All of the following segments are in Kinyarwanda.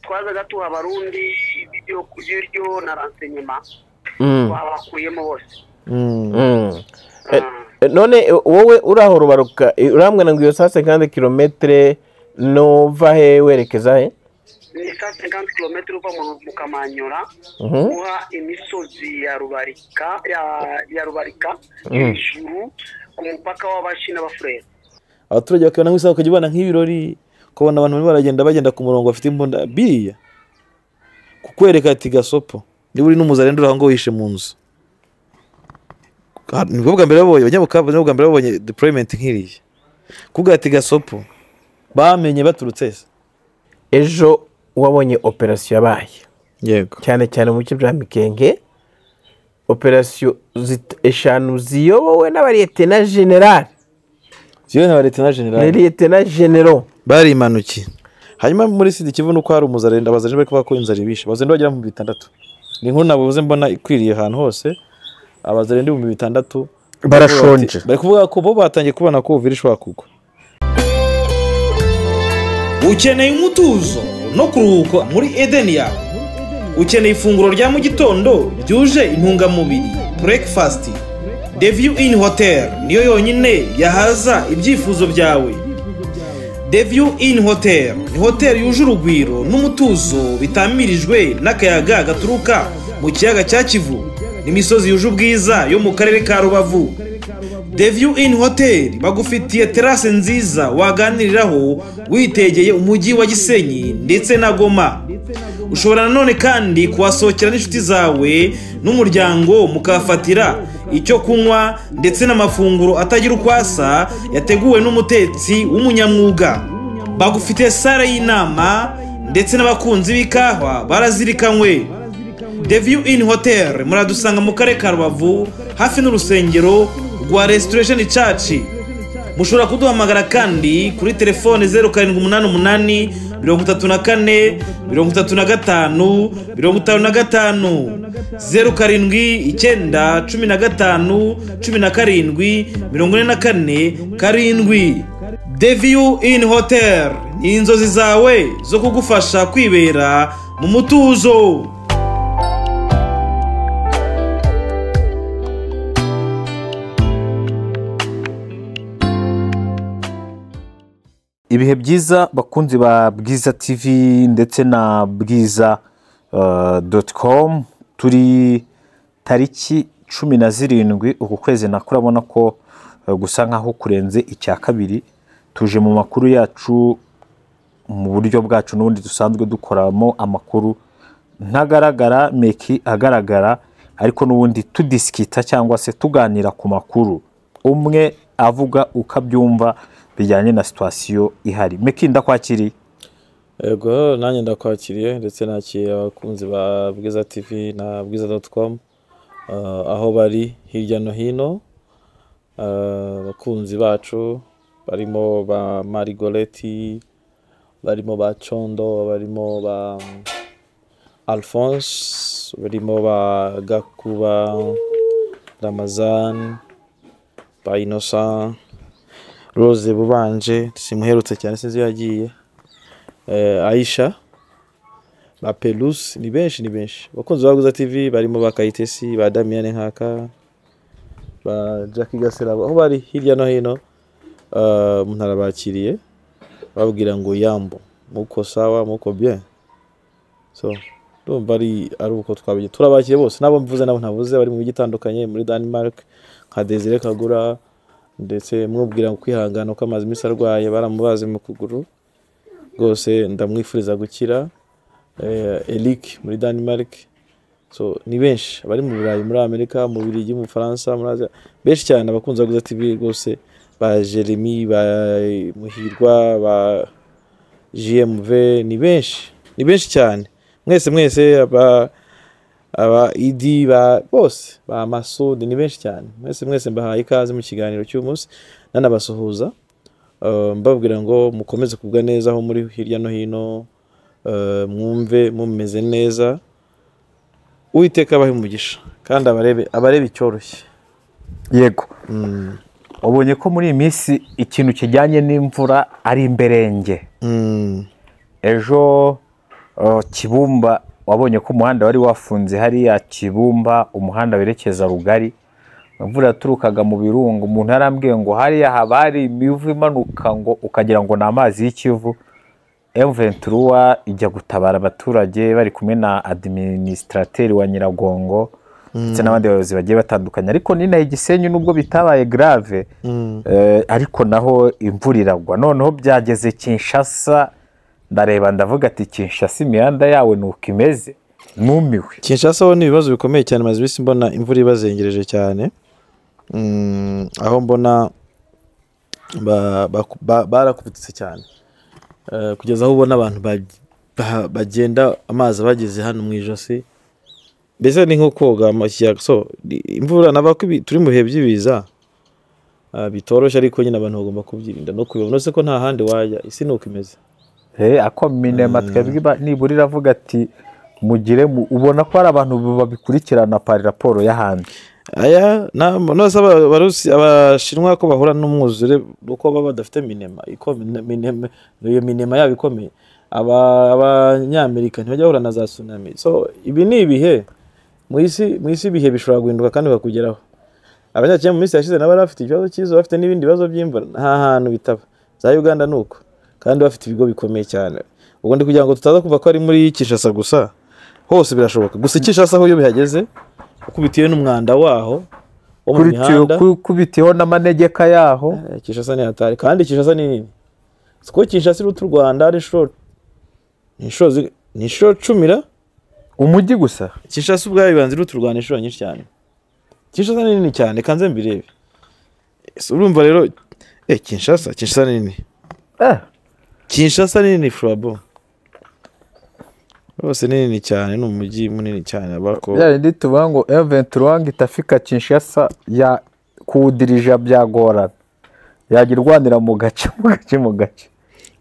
Twazaga tuha Abarundi ibyo kurya na renseignement, twabakuyemo bose. None wowe uraho Rubaruka, urambwira ngo iyo 150 km nova he werekeza he? Ni 150 km uva mu Kamanyura, uha imisozi ya Rubarika, ya Rubarika hejuru ku mupaka w'Abashi n'Abafurere. Abaturage bakabona nk'isaha, ukajya ubona nk'ibirori, ukabona abantu barimo baragenda bagenda ku murongo bafite imbunda biriya kukwereka ati gasopo niba uri n'umuzarendo uraho ngo wishe mu nzu. Nibwo bwa mbere babonye abanyabukavu, nibwo bwa mbere babonye deployment nk'iriya kuvuga ati gasopo bamenye baturutse se. Ejo wabonye operasiyo yabaye. Yego. Cyane cyane mu bice bya Mikenke, operasiyo 5 ziyobowe n'abariyetena general. Ziyobowe n'abariyetena general. N'abariyetena general. Bari imanuki. Hanyuma muri Sud Kivu nuko hari umuzarenda, abazarenda bari kuvuga ko inzara ibishe. Abazarenda bagera mu 6,000. Ni inkuru nabuze mbona ikwiriye ahantu hose. Abazarenda 6,000 barashonje. Bari kuvuga ko bo batangiye kubona ko Uvira ishobora kugwa. Ukeneye umutuzo no kuruhuka muri Eden yawe. Ukeneye ifunguro rya mu gitondo ryuje intungamubiri, breakfast. The View Inn Hotel niyo yonyine yahaza ibyifuzo byawe. The View Inn Hotel ni hotel yuje urugwiro n'umutuzo bitamirijwe n'akayaga gaturuka mu kiyaga cya Kivu n'imisozi yuje ubwiza yo mu karere ka Rubavu. The View Inn Hotel bagufitiye terase nziza waganiriraho witegeye umujyi wa Gisenyi ndetse na Goma. Ushobora nanone kandi kuhasohokera n'inshuti zawe n'umuryango mukahafatira icyo kunywa ndetse n'amafunguro atagira uko asa yateguwe n'umutetsi w'umunyamwuga. Bagufitiye sale y'inama ndetse n'abakunzi b'ikawa barazirikanywe. The View Inn Hotel muradusanga mu karere ka Rubavu hafi n'urusengero rwa Restoration Church. Mushobora kuduhamagara kandi kuri telefone 0788 34 35 55, 07 9 15 17 44 7. The View Inn Hotel ni inzozi zawe zo kugufasha kwibera mu mutuzo. Ibihe byiza bakunzi ba Bwiza TV ndetse na bwiza.com. Turi tariki 17 uku kwezi, nakurabona ko gusa nkaho kurenze icya kabiri. Tuje mu makuru yacu mu buryo bwacu n'ubundi dusanzwe dukoramo amakuru ntagaragara meki agaragara, ariko n'ubundi tudisikita cyangwa se tuganira ku makuru umwe avuga ukabyumva bijyanye na situation ihari. Meki ndakwakiriye. Yego, nanjye ndakwakiriye ndetse nakiriye abakunzi ba Bwiza TV na bwiza.com aho bari hirya no hino. Abakunzi bacu barimo ba Marigoleti, barimo ba Chondo, barimo ba Alphonse, barimo ba Gakuba, Ramazan, ba Innocent, Rose Bubanje simuherutse cyane sinzi yagiye, Aisha, ba Pelus, ni benshi ni benshi. Abakunzi ba Bwiza TV barimo ba Kayitesi, ba Damian Nkaka, ba Jackie Gasirabo, aho bari hirya no hino. Umuntu arabakiriye babwira ngo yambo muko sawa muko bien. So ndumva ari uko twabiye, turabakiriye bose nabo mvuze nabo ntavuze bari mu mijyi itandukanye muri Denmark nka Desire Kagura, ndetse mwubwira ngo kwihangana ko amazi imisi arwaye baramubaze mu kuguru rwose, ndamwifuriza gukira. Eric muri Denmark. So ni benshi bari mu Burayi, muri Amerika, mu Bubiligi, mu Faransa, muri Aziya, benshi cyane abakunzi ba Bwiza TV rwose, ba Jeremy, ba Muhirwa, ba GMV, ni benshi, ni benshi cyane. Mwese mwese aba ID ba bose ba Masudi ni benshi cyane. Mwese mwese mbahaye ikaze mu kiganiro cy'umunsi, nanabasuhuza mbabwira ngo mukomeze kugwa neza aho muri hirya no hino, mwumve mumeze neza. Uwiteka abahe umugisha kandi abarebe icyoroshye. Yego. Ubonye ko muri iyi minsi ikintu kijyanye n'imvura ari imberenge. Ejo Kibumba wabonye ko umuhanda wari wafunze hariya Kibumba, umuhanda werekeza Rugari, imvura yaturukaga mu birunga. Umuntu yarambwiye ngo hariya haba hari imivu imanuka ngo ukagira ngo ni amazi y'Ikivu. M23 ijya gutabara abaturage bari kumwe na administrateur wa Nyiragongo ndetse n'abandi bayobozi bagiye batandukanye. Ariko ni na Gisenyi nubwo bitabaye grave, ariko naho imvura iragwa. Noneho byageze Kinshasa, ndareba ndavuga ati Kinshasa imihanda yawe nuko imeze, numiwe. Kinshasa ho ni ibibazo bikomeye cyane, maze ibisi mbona imvura ibazengereje cyane. Aho mbona barakubitse cyane, kugeza aho ubona abantu bagenda amazi bageze hano mu ijosi, mbese ni nko koga mu kiyaga. So imvura nabako turi mu bihe by'ibiza bitoroshye, ariko nyine abantu bagomba kubyirinda no kubibona se ko nta handi wajya, isi nuko imeze. Ako minema twebwe nibura iravuga ati mugire, ubona ko hari abantu babikurikirana pari raporo y'ahandi. Aya nose abarusi abashinwa ko bahura n'umwuzure uko baba badafite minema ikomeye, iyo minema yabo ikomeye. Abanyamerika ntibajya bahura na za tsunami. So ibi ni ibihe mu isi ibihe bishobora guhinduka kandi bakugeraho. Abanyakenya mu minsi yashize nabo bafite ikibazo cyizo, bafite n'ibindi bibazo by'imvura, nta hantu bitaba. Za Uganda nuko kandi bafite ibigo bikomeye cyane. Ubwo ndi kugira ngo tutaza kuva ko ari muri Kinshasa gusa, hose birashoboka. Gusa Kinshasa aho iyo bihageze ukubitiye n'umwanda waho wo mu mihanda, ukubitiyeho n'amanegeka yaho, Kinshasa ni hatari. Kandi Kinshasa ni nini, siko Kinshasa iruta u Rwanda ari short, ni inshuro 10 umujyi gusa. Kinshasa ubwayo ibanza iruta u Rwanda inshuro nyinshi cyane. Kinshasa ni nini cyane, kanze mbirebe. Urumva rero Kinshasa ni nini. Kinshasa ni nini frabo. Bose ni nini cyane, ni umujyi munini cyane abako. Ya ndi tuvuga ngo M23 ngo itafika Kinshasa ya kudirija byagorana. Yagirwanira mu gace mu gace mu gace.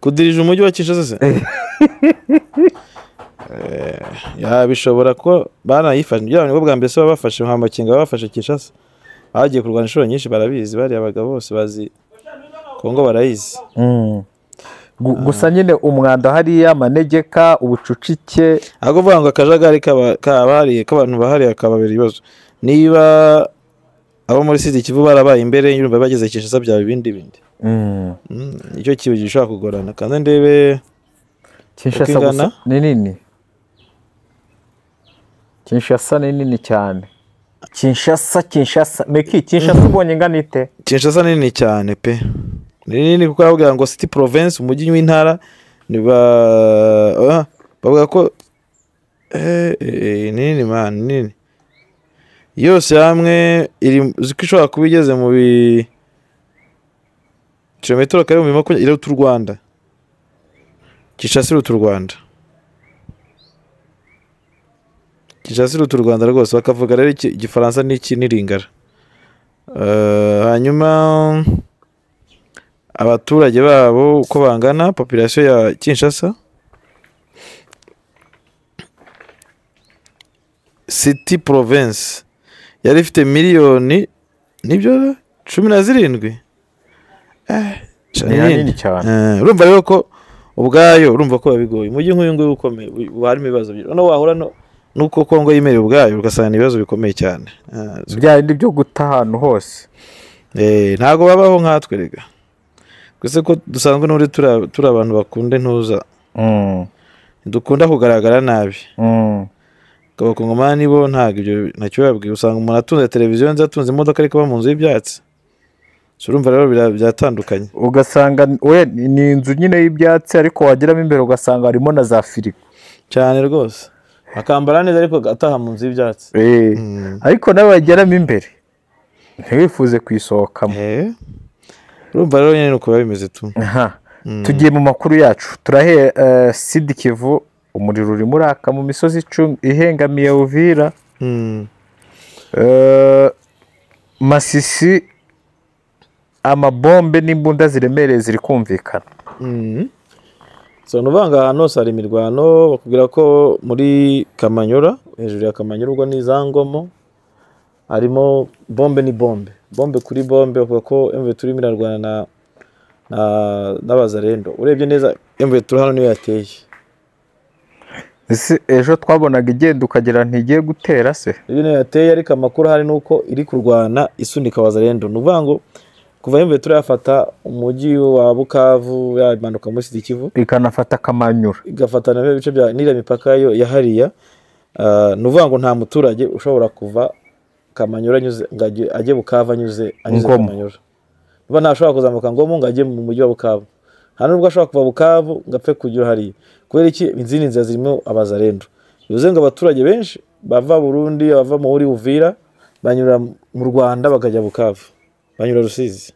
Kudirija umujyi wa Kinshasa se? Ya bishobora ko banayifashe. Ngira ngo bwa mbere se babafashe Hamakinga, babafashe Kinshasa. Bagiye kurwana inshuro nyinshi barabizi, bari abagabo bose bazi Kongo barayizi. Gusa nyine umwanda hariya, manegeka, ubucucike, ahubwo vuga ngo akajagari kabahariye k'abantu bahariye akababera ibibazo. Niba abo muri Sud Kivu barabaye imbere yumva bageze Kinshasa byaba ibindi bindi. Icyo kibi gishobora kugorana. Kandi ndebe Kinshasa gusa ni nini. Kinshasa ni nini cyane. Kinshasa meki Kinshasa ubonye ingana ite? Kinshasa ni nini cyane pe. Nini kuko aravuga ngo city province, umujyi w'intara, ni bavuga ko nini man nini yose hamwe iri zikishobora kuba igeze mu bi kilometero kare mu 20 iruta u Rwanda. Kinshasa iruta u Rwanda. Kinshasa iruta u Rwanda rwose. Bakavuga rero igifaransa n'iki n'iringara. Hanyuma abaturage babo uko bangana, population ya Kinshasa, city province yari ifite miliyoni nibyo 17. Ni cyane. Urumva rero ko ubwayo urumva ko babigoye. Umujyi nk'uyu nguyu ukomeye harimo ibibazo byinshi. Noneho wahura nuko Kongo yimereye ubwayo ugasanga ibibazo bikomeye cyane. Bya bindi byo guta ahantu hose. Ntago babaho nkatwe rega. Gusa ko dusanzwe n'uri turi abantu bakunda intuza. Dukunda kugaragara nabi. Abakongomani bo ntago ibyo ntacyo babwiye. Usanga umuntu atunze televiziyo nzi atunze imodoka ariko mu nzu y'ibyatsi. So urumva rero byatandukanye. Ugasanga we ni inzu nyine y'ibyatsi ariko wageramo imbere ugasanga harimo na za firigo. Cyane rwose. Akambara neza ariko ataha mu nzu y'ibyatsi. Ariko nawe wageramo imbere ntiwifuze kuyisohokamo. Urumva rero nyine uko bimeze tu. Tugiye mu makuru yacu. Turahe Sud Kivu, umuriro urimo uraka mu misozi 10 ihengamiye Uvira. Masisi amabombe n'imbunda ziremereye ziri kumvikana. So nubanga ahantu hose hari imirwano, bakubwira ko muri Kamanyura, hejuru ya Kamanyura ubwo ni za Ngomo, harimo bombe ni bombe. Bombe kuri bombe, bavuga ko M23 irarwana na n'abazarendo. Urebye neza M23 hano niyo yateye. Ese ejo twabonaga igenda ukagira ntigiye gutera se? Ibintu yateye, ariko amakuru hari nuko iri kurwana isunika Wazalendo. Ni ukuvuga ngo kuva M23 yafata umujyi wa Bukavu, yamanuka muri Sud Kivu, ikanafata Kamanyura, igafata na bice bya nira mipaka yo ya hariya. Ni ukuvuga ngo nta muturage ushobora kuva Kamanyura anyuze ngo ajye Bukavu anyuze Kamanyura. Niba ntashobora kuzamuka Ngomo ngo ajye mu mujyi wa Bukavu, nta nubwo ashobora kuva Bukavu ngo apfe kujya hariya. Kubera iki? Izindi nzira zirimo Abazalendo. Bivuze ngo abaturage benshi bava Burundi, bava muri Uvira, banyura mu Rwanda bakajya Bukavu, banyura Rusizi,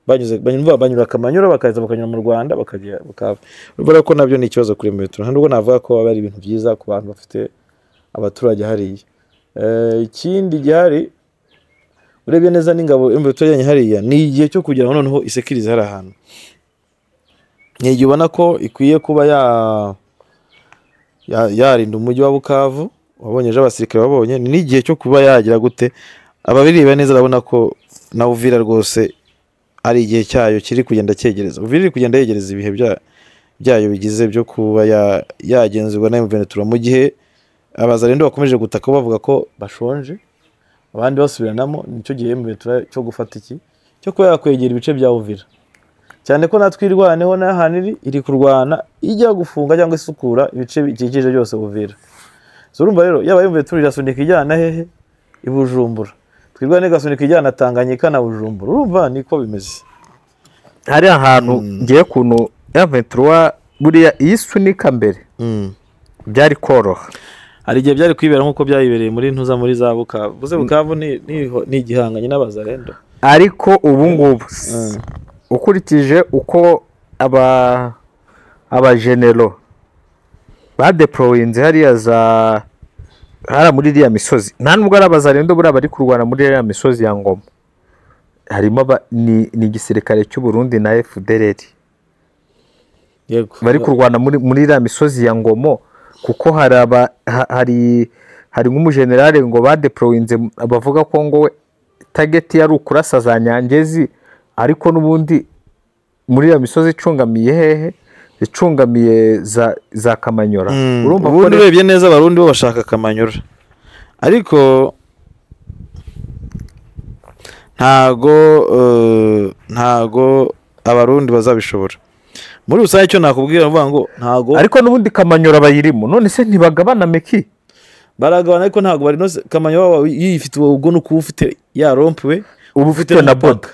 banyura Kamanyura bakaza bakanyura mu Rwanda bakajya Bukavu. Urabona ko nabyo ni ikibazo kuri M23. Nta nubwo navuga ko ari ibintu byiza ku bantu bafite abaturage hariya. Ikindi gihari urebye neza n'ingabo M23 yajyanye hariya, ni igihe cyo kugira ngo noneho isekirize hari ahantu. Ni igihe ubona ko ikwiye kuba yarinda umujyi wa Bukavu, wabonye ejo abasirikare babonye, ni igihe cyo kuba yagira gute. Ababireba neza arabona ko na Uvira rwose ari igihe cyayo kiri kugenda cyegereza. Uvira iri kugenda yegereza ibihe byayo bigize byo kuba yagenzurwa na M23, mu gihe Abazalendo bakomeje gutaka bavuga ko bashonje, abandi basubiranamo. Nicyo gihe M23 cyo gufata iki cyo kuba yakwegera ibice bya Uvira, cyane ko natwe irwaneho n'ahantu iri kurwana ijya gufunga cyangwa isukura ibice bikikije byose Uvira. So urumva rero yaba M23 irasunika ijyana hehe? I Bujumbura. Twirwane gasunika ijyana Tanganyika na Bujumbura. Urumva niko bimeze. Hari ahantu ngiye kuntu M23 buriya iyisunika mbere byari koroha. Hari igihe byari kwibera nkuko byayibereye muri ntuza muri za Bukavu. Buze Bukavu ni igihanganye n'Abazalendo. Ariko ubu ngubu ukurikije uko abagenero badeployinze hariya za hara muri iriya misozi, nta nubwo ari Abazalendo buriya bari kurwana muri iriya misozi ya Ngoma, harimo ni igisirikare cy'u Burundi na FDLR. Yego, bari kurwana muri iriya misozi ya Ngomo, kuko hari nk'umujenerali ngo badeployinze bavuga ko ngo target yari ukurasa za Nyangezi, ariko n'ubundi muri iriya misozi icungamiye hehe? Icungamiye za Kamanyura. Urumva ko urebye neza Abarundi bo bashaka Kamanyura, ariko ntago Abarundi bazabishobora. Muri rusange icyo nakubwira mvuga ngo ntago, ariko n'ubundi Kamanyura bayirimo. None se ntibagabana meki? Baragabana, ariko ntago bari no Kamanyura yifite ubwo nuko ufite ya rompuwe, ubu ufite na boda.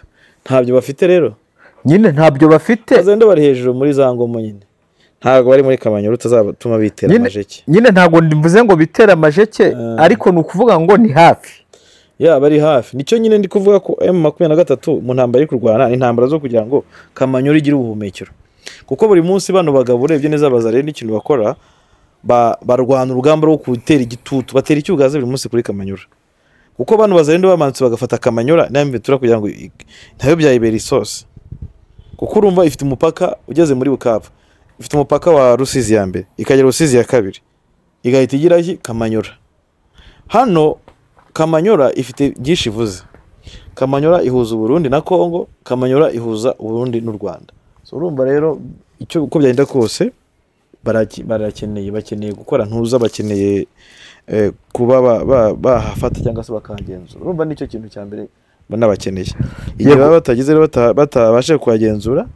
Ntabyo bafite rero. Nyine ntabyo bafite. Abazalendo bari hejuru muri za Ngomo nyine. Ntago bari muri Kamanyura utazatuma bitera amajeke. Nyine ntago mvuze ngo bitera amajeke, ariko ni ukuvuga ngo ni hafi. Ya bari hafi. Nicyo nyine ndi kuvuga ko M23 mu ntambara iri kurwana ni intambara zo kugira ngo Kamanyura igire ubuhumekero. Kuko buri munsi bano bagabo urebye neza Abazalendo n'ikintu bakora, barwana urugamba rwo gutera igitutu, batera icyugaze buri munsi kuri Kamanyura. Kuko bano Bazalendo bamanutse bagafata Kamanyura na M23 kugira ngo ntayo byayibera isosi. Kuko urumva ifite umupaka ugeze muri Bukavu, ifite umupaka wa Rusizi ya mbere, ikagera Rusizi ya kabiri, igahita igira Kamanyura. Hano Kamanyura ifite byinshi ivuze. Kamanyura ihuza Burundi na Kongo, Kamanyura ihuza Burundi n'u Rwanda. So urumva rero icyo uko byagenda kose barakeneye, bakeneye gukora ntuza, bakeneye kuba bahafata cyangwa se bakagenzura. Urumva nicyo kintu cya mbere banabakeneye. Igihe baba batagize batabashe kuhagenzura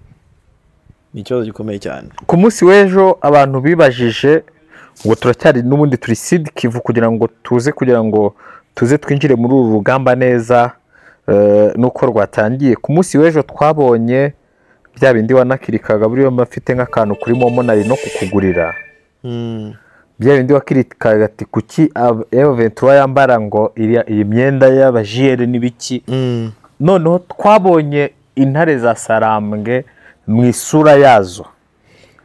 ni ikibazo gikomeye cyane. Ku munsi w'ejo abantu bibajije ngo turacyari n'ubundi turi Sud Kivu kugira ngo tuze twinjire muri uru rugamba neza nuko rwatangiye. Ku munsi w'ejo twabonye bya bindi wanakirikaga buriyo mafite nk'akantu kuri momo nari no kukugurira. Bya bindi wakirikaga ati kuki M23 yambara ngo iyi myenda y'abajiyere n'ibiki. Noneho twabonye intare za Sarambwe mu isura yazo.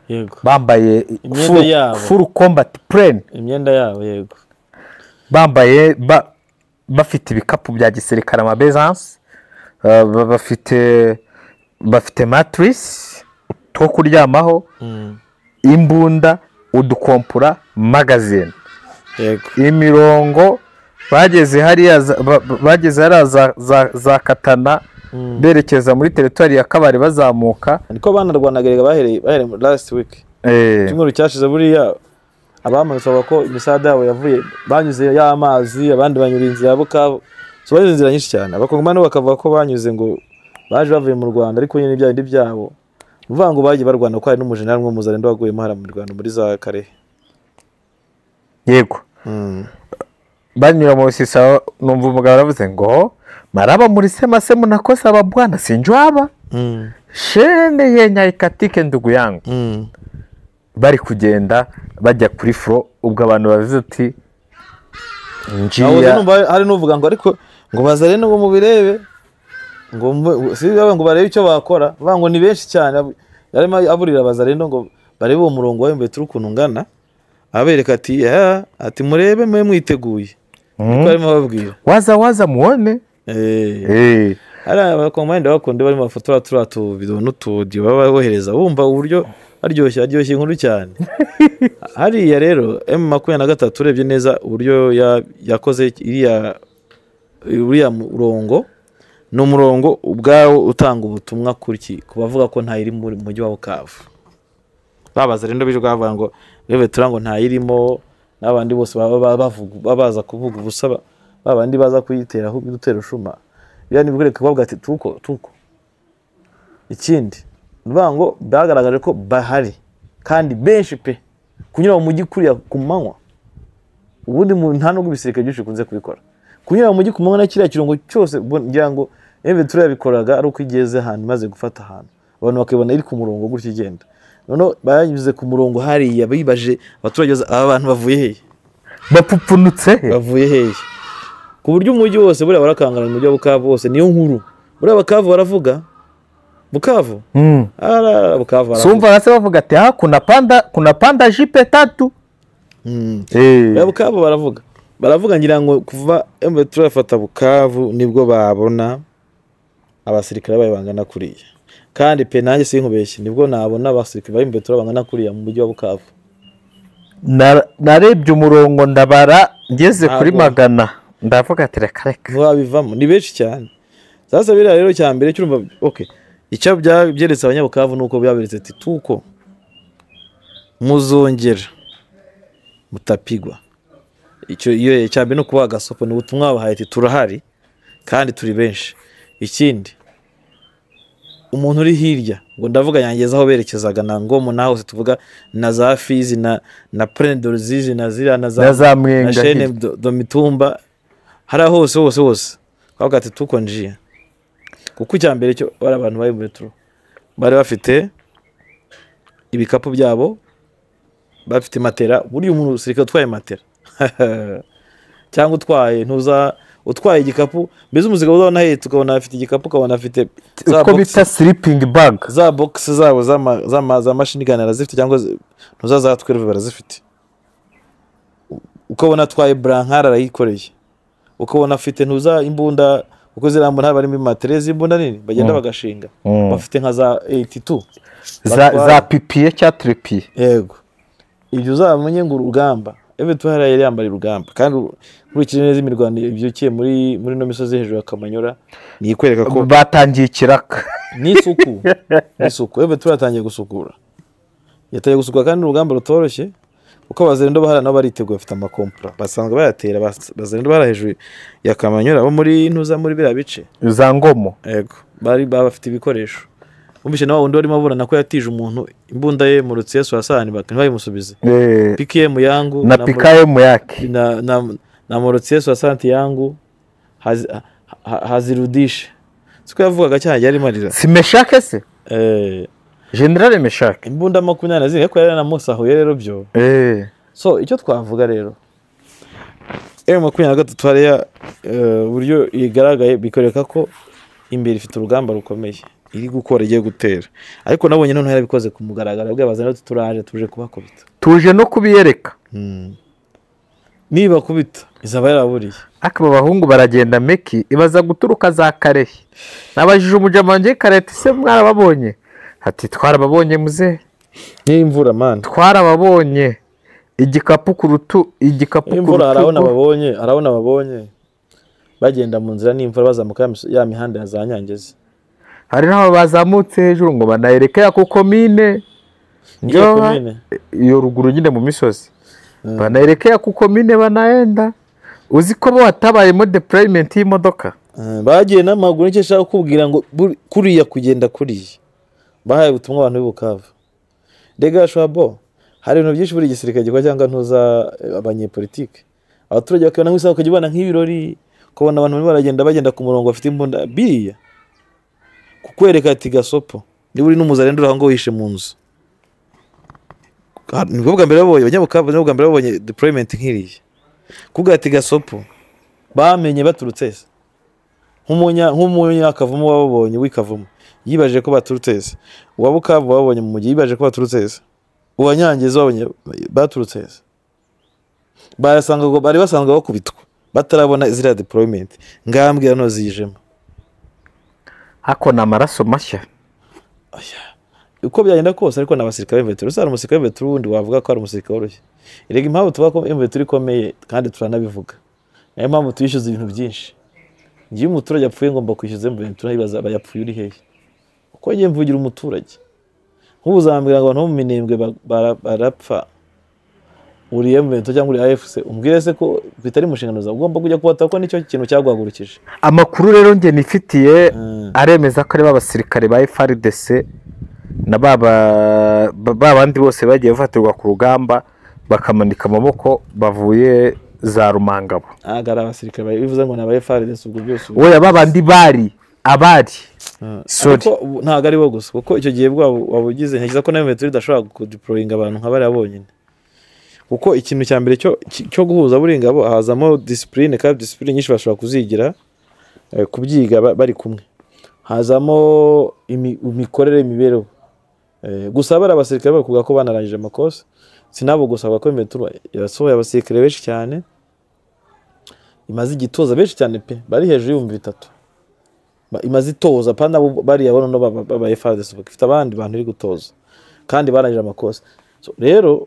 Yego. Bambaye full combat plan, imyenda yabo. Yego. Bambaye bafite ibikapu bya gisirikare, amabezanse, bafite matrice two kuryamaho, imbunda, udukompura, magazine. Yego. Imirongo bageze hariya za Katana berekeza muri teritwari ya Kabare bazamuka. Niko banarwanaga bahereye last week. Cyumweru cyashize buriya Abamanutse bavuga ko imisada yabo yavuye banyuze y'amazi, abandi banyura inzira ya Bukavu. So banyuze inzira nyinshi cyane. Abakongomani bakavuga ko banyuze ngo baje bavuye mu Rwanda, ariko nyine ibya bindi byabo. Ni ukuvuga ngo bagiye barwana ko hari n'umujenerali umwe w'umuzarendo waguyemo hariya mu Rwanda muri za Karehe. Yego. Banyura mu Rusisa, numva umugabo aravuze ngo maraba muri sema se munakosa aba bwana sinjwaba. Shene yenya ikatike ndugu yangu. Bari kugenda bajya kuri fro, ubwo abantu bavuze ati ngiya. Hari n'uvuga ngo ariko ngo bazare ngo mubirebe, ngo si ngo barebe icyo bakora, bavuga ngo ni benshi cyane. Yarimo aburira bazarendo ngo barebe uwo murongo wa M23 ukuntu ungana, abereka ati ati murebe mwe mwiteguye. Niko arimo ababwira. Waza waza muone. Hari abakomanda bakunde bari mafotora turatu video n'utudio baba bohereza, wumva uburyo aryoshye inkuru cyane. Hariya rero M23 urebye neza uburyo yakoze iriya murongo, ni umurongo ubwawo utanga ubutumwa kuri ku bavuga ko nta iri mu mujyi wa Bukavu. Babaza rero bije bavuga ngo M23 ngo nta irimo, n'abandi bose baba bavuga baza kuvuga ubusa, babandi baza kuyitera aho dutera ushuma. Yani bikwereka kubavuga ati tuko. Ikindi nuvuga ngo bagaragaje ko bahari kandi benshi pe, kunyura mu mujyi kuriya ku manywa. Ubundi nta nubwo ibisirikare byinshi bikunze kubikora. Kunyura mu mujyi ku manywa na kiriya kirungo cyose, ngira ngo M23 yabikoraga ari uko igeze ahantu imaze gufata ahantu, abantu bakibona iri ku murongo gutya igenda. Noneho banyuze ku murongo hariya bibaje abaturage, aba bantu bavuye hehe? Bapfupfunutse he? Bavuye hehe? Ku buryo umujyi wose buriya barakangana mu mujyi wa Bukavu wose, niyo nkuru. Buriya Bukavu baravuga Bukavu. Bukavu baravuga. Sumva base bavuga ati ha kuna panda jipe tatu. Bukavu baravuga. Baravuga ngira ngo kuva M23 yafata Bukavu nibwo babona abasirikare bayo bangana kuriya. Kandi pe nanjye sinkubeshye nibwo nabona abasirikare bayo M23 bangana kuriya mu mujyi wa Bukavu. Narebye umurongo ndabara ngeze kuri 100. Ndavuga ati reka reka. Ntibabivamo ni benshi cyane. Sasa biriya rero cya mbere cyurumva okay. Icyo byeretse abanyabukavu nuko byaberetse ati tuko muzongera mutapigwa. Icyo iyo cya mbere no kubaha gasopo ni ubutumwa bahaye ati turahari kandi turi benshi. Ikindi umuntu uri hirya ngo ndavuga yangeza aho berekezaga na Ngomo naho se tuvuga na za Fizi na Prendorzizi na zira na za Mwenga na Shene do Mitumba, hari hose hose hose twavuga ati tuko njiya. Kuko icya mbere cyo bari abantu bari muri metro bari bafite ibikapu byabo, bafite matera. Buri umuntu usirika utwaye matera cyangwa utwaye ntuza utwaye igikapu, mbese umuziga uzabona ahetse ukabona afite igikapu, ukabona afite za box bita sleeping bag, za box zabo za machine gun arazifite, cyangwa ntuza za 12 barazifite. Ukabona atwaye brankara arayikoreye, ukabona afite ntuza imbunda, uko zirambona barimo materezi imbunda nini bagenda bagashinga, bafite nka za 82 za pipiye cya tripiye. Yego, ibyo uzamenye ngo urugamba M23 yari yambara urugamba, kandi nkurikije neza imirwano ibyukiye muri no misozi hejuru ya Kamanyora, ni ikwereka ko batangiye ikiraka n'isuku. N'isuku M23 yatangiye gusukura, yatangiye gusukura kandi urugamba rutoroshye, kuko abazerendo bahara nabo bariteguye, bafite amakompra basanzwe bayatera. Bazerendo bahara hejuru ya Kamanyora bo muri ntuza muri biriya bice za Ngomo. Yego, bari bafite ibikoresho. Umvishe nawe undi warimo aburana ko yatije umuntu imbunda ye mu Rutseso asani ntibayimusubize. PKM yangu na PKM yake na mu Rutseso asanti yangu hazirudishe. Siko yavugaga cyane yari marira. Si Meshake se? General Meshake. Imbunda 24 ariko yari namusahuye rero byo. So icyo twavuga rero M23 hariya uburyo igaragaye bikoreka ko imbere ifite urugamba rukomeye iri gukora, igiye gutera. Ariko nabonye none yarabikoze ku mugaragaro, bwabazana turaje tuje kubakubita, tuje no kubiyereka. Niba kubita izaba yaraburiye. Akaba abahungu baragenda meki ibaza guturuka za Karehe. Nabajije umujamanje Karete se mwarababonye? Ati twarababonye muze. N'imvura man. Twarababonye. Igikapu kurutu, igikapu kurutu. Imvura arabona babonye. Bagenda mu nzira n'imvura bazamuka ya mihanda ya za Nyangezi. Hari n'aho bazamutse hejuru ngo banayereke ya komine. Iyo ruguru nyine mu misozi. Banaelekea ku komine banaenda. Uzi ko bo hatabayemo deployment y'imodoka. Bagiye n'amaguru. Nicyo nshaka kukubwira ngo kuriya kugenda kuriya bahaye ubutumwa abantu b'i Bukavu. Rega shwabo, hari ibintu byinshi buri gisirikare gikora cyangwa ntuza abanyepolitike, abaturage bakabona nk'isaha, ukajya ubona nk'ibirori, ukabona abantu barimo baragenda bagenda ku murongo bafite imbunda, biriya kukwereka ati gasopo niba uri n'umuzarendo uri aho ngaho wihishe mu nzu. Nibwo bwa mbere babonye abanyabukavu, nibwo bwa mbere babonye deployment nk'iriya, kuvuga ati gasopo bamenye baturutse se nk'umunyakavumu wababonye w'ikavumu yibaje ko baturutse se, uwa Bukavu wabonye mu mujyi yibaje ko baturutse se, uwa Nyangezi wabonye baturutse se, barasanga ngo bari basanzwe bakubitwa batarabona ziriya deployment, ngambwira no zijemo. Hako ni amaraso mashya. Uko byagenda kose ariko n'abasirikare b'M23, usanga umusirikare w'M23 wundi wavuga ko ari umusirikare woroshye. Erega impamvu tuvuga ko M23 ikomeye kandi turanabivuga, niyo mpamvu tuyishyuza ibintu byinshi. Ngiye umuturage apfuye ngomba kwishyuza M23, yibaza aba yapfuye uri hehe? Uko ngiye mvugira umuturage, nk'ubu uzambwira ngo abantu bo mu Minembwe barapfa uri M23 cyangwa uri AFC, umbwire se ko bitari mu nshingano zawe, ugomba kujya kubata ko nicyo kintu cyaguhagurukije. Amakuru rero njye nifitiye aremeza ko ari abasirikare ba FARDC na ba bandi bose bagiye bafatirwa ku rugamba bakamanika amaboko bavuye za Rumangabo. Ntabwo ari abasirikare bivuze ngo ni aba FARDC ubwo byose. Oya babandi bari abari. Sorry. Ariko ntabwo ari bo gusa, kuko icyo gihe wabugize ntekereza ko na M23 idashobora kudeployinga abantu nka bariya bonyine. Kuko ikintu cya mbere cyo guhuza buri ngabo hazamo discipline, kandi discipline nyinshi bashobora kuzigira kubyiga bari kumwe. Hazamo imikorere, imibereho. Gusa bari abasirikare bakuvuga ko banarangije amakosa, sinabo gusa bavuga ko M23 yasohoye abasirikare benshi cyane, imaze igitoza benshi cyane pe, bari hejuru y'ibihumbi 3. Imaze itoza pana bariya bono no baba FARDC bafite abandi bantu iri gutoza kandi barangije amakosa. So rero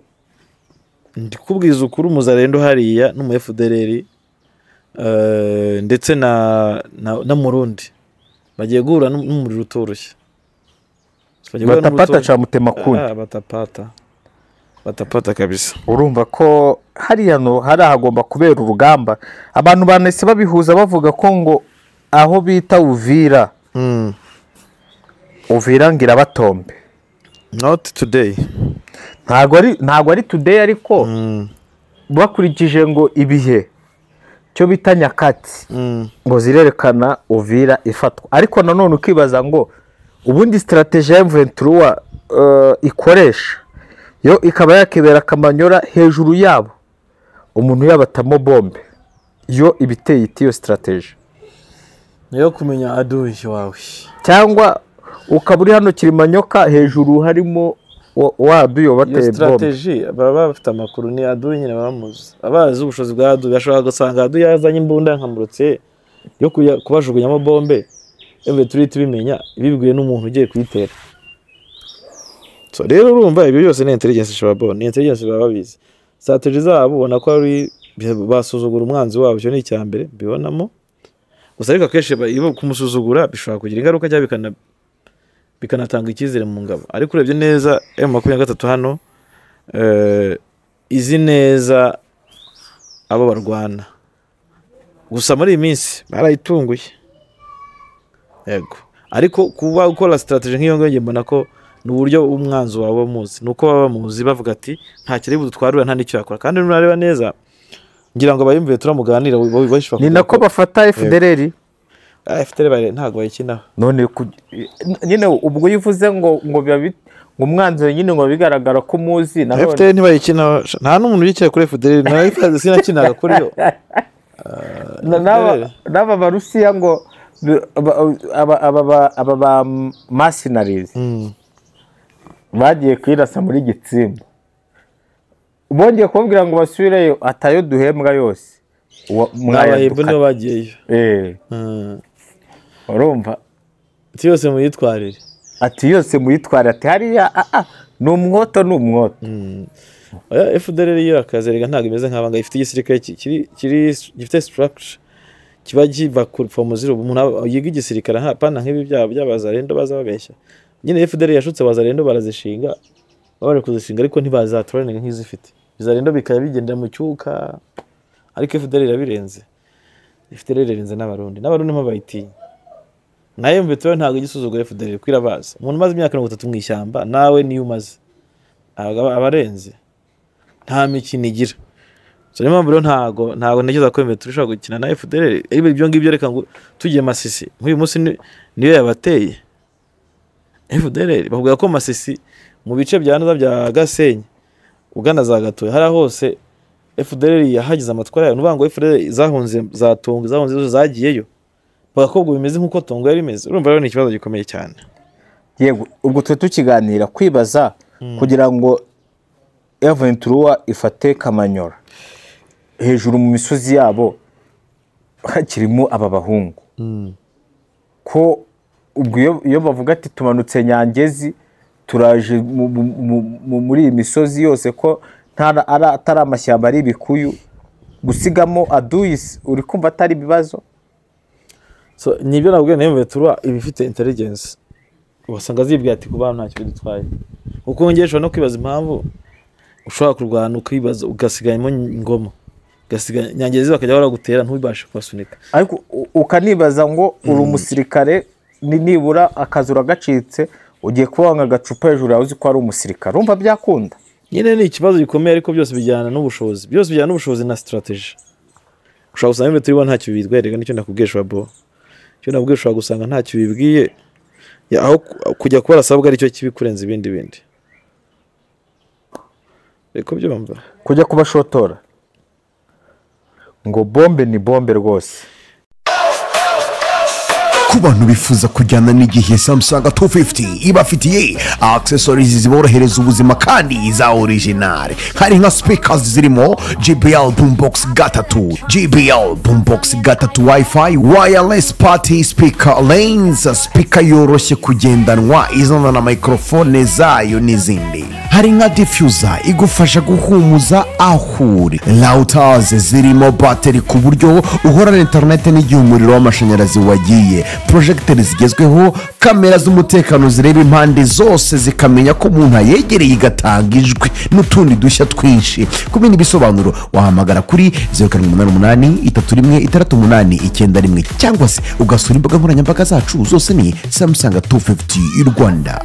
ndikubwiza ukuri, umuzarendo hariya n'umu FDLR ndetse na Murundi bagiye guhura n'umuriro utoroshye. Batapata cha mutema kuni. Batapata kabisa. Urumva ko hariya no hari hagomba kubera urugamba. Abantu banese babihuza bavuga ko ngo aho bita Uvira, Uvira ngira batombe. Not today. Ntago ari today, ariko bakurikije ngo ibihe cyo bita nyakatsi ngo zirerekana Uvira ifatwa. Ariko nanone ukibaza ngo ubundi strategie ya M23 ikoresha yo ikaba yakebera Kamanyora hejuru yabo, umuntu yabatamo bombe, yo ibiteye iti iyo strategie niyo kumenya aduyi wawe, cyangwa ukaba uri hano Kilimanyoka hejuru harimo waduyo bateye bombe. Strategie baba bafite amakuru ni aduyi nyine bamuzi, abazi ubushobozi bwa aduyi, bashobora gusanga aduyi yazanye imbunda nkamurutse yo kubajugunyamo bombe, M23 tubimenya ibibwiwe n'umuntu ugiye kuyitera. So rero urumva ibyo byose ni intelligence shababo, ni intelligence baba babizi. Strategie zabo ubona ko ari basuzugura umwanzi wabo, icyo ni icya mbere bibonamo. Gusa ariko akenshi iyo kumusuzugura bishobora kugira ingaruka cyangwa bikanatanga icyizere mu ngabo. Ariko urebye neza M23 hano izi neza abo barwana. Gusa muri iyi minsi barayitunguye. Yego. Ariko kuba ukora strategie nk'iyo ngiyo mbona ko ni uburyo umwanzi wawe muzi, nuko baba muzi bavuga ati nta kiri budutwarura nta n'icyo yakora. Kandi nurareba neza ngira ngo abayumviye turamuganira ni nako bafata FDLR. FDLR ntago bayikinaho. None nyine ubwo yivuze ngo biba ngo umwanzi nyine ngo bigaragara ko muzi na FDLR ntibayikinaho, nta n'umuntu yicaye kuri FDLR na FDLR sinakinaga kuri yo. N'aba Barusiya ngo aba ba mercenaries bagiye kwirasa muri Gitsimba, bongeye kubabwira ngo basubireyo atayo duhembwa yose mwayahembwa niyo bagiyeyo. Urumva ati yose muyitwarire, ati yose muyitwarire, ati hariya ni umwoto ni umwoto. FDLR yo akazerega ntabwo imeze nk'abanga, ifite igisirikare kiri gifite structure kiba kiva from zero. Umuntu yiga igisirikare hapana nk'ibi byabo by'abazarendo baza babeshya. Nyine FDLR yashutse abazarendo barazishinga, bari kuzishinga ariko ntibazatraining nk'izifite. Bizarendo bikaba bigendera mu cyuka, ariko FDLR irabirenze. FDLR irenze n'abarundi, n'abarundi mpa bayitinya. Nayo mbeto ntabwo igisuzugura FDLR kwirabaza. Umuntu umaze imyaka 30 mu ishyamba nawe niyo umaze abarenze, nta mikino igira. So niyo mpamvu rero ntago ntekereza ko mbeto ushobora gukina na FDLR. Ibyo ngibyo reka ngo tugiye Masisi nk'uyu munsi niyo yabateye FDLR. Bavuga ko Masisi mu bice bya Nza bya Gasenyi ugana za Gatoya hari hose FDLR yahagize amatwara yayo. Nuvuga ngo FDLR zahunze za Tongo, zahunze zose zagiyeyo, bakobwa bimeze nkuko Tongo yari imeze. Urumva rero ni ikibazo gikomeye cyane. Yego, ubwo twe tukiganira kwibaza kugira ngo M23 ifate Kamanyora hejuru mu misozi yabo hakirimo aba bahungu, ko ubwo iyo bavuga ati tumanutse Nyangezi turaje muri iyi misozi yose, ko atari amashyamba ari ibikuyu, gusigamo aduyisi uri kumva atari ibibazo. So nibyo nabwiye na M23 ibifite intelligence, wasanga zibwiye ati kuba ntacyo bidutwaye. Uko ngeje no kwibaza impamvu ushobora kurwana ukibaza ugasigamo ingoma, ugasiga Nyangezi bakajya baragutera ntubibashe kubasunika. Ariko ukanibaza ngo uri umusirikare nibura akazura gacitse ugiye kubanga agacupa hejuru yawe uzi ko ari umusirikare, urumva byakunda? Nyine ni ikibazo gikomeye, ariko byose bijyana n'ubushobozi, byose bijyana n'ubushobozi na strategy. Ushobora gusanga M23 ntacyo bibwiye, nicyo nakubwiye bo. Icyo nabwiye ushobora gusanga ntacyo bibwiye, aho kujya kuba arasabwa aricyo kibi kurenza ibindi bindi. Reko byumva kujya kubashotora ngo bombe ni bombe rwose. Ku bantu bifuza kujyana n'igihe, Samsung 250 ibafitiye accessories ziborohereza ubuzima kandi za original. Hari nka speakers zirimo JBL Boombox 3, JBL Boombox 3 Wi-Fi, wireless party speaker lanes, speaker yoroshye kugendanwa izana na microphone zayo n'izindi. Hari nka diffuser igufasha guhumuza aho uri, routers zirimo battery ku buryo uhorana internet n'igihe umuriro w'amashanyarazi wagiye, projectors zigezweho, kamera z'umutekano zireba impande zose zikamenya ko umuntu ayegereye igatanga ijwi, n'utundi dushya twinshi. Ku bindi bisobanuro wahamagara kuri 0788 31 68 91 cyangwa se ugasura imbuga nkoranyambaga zacu zose ni Samsung 250 Rwanda.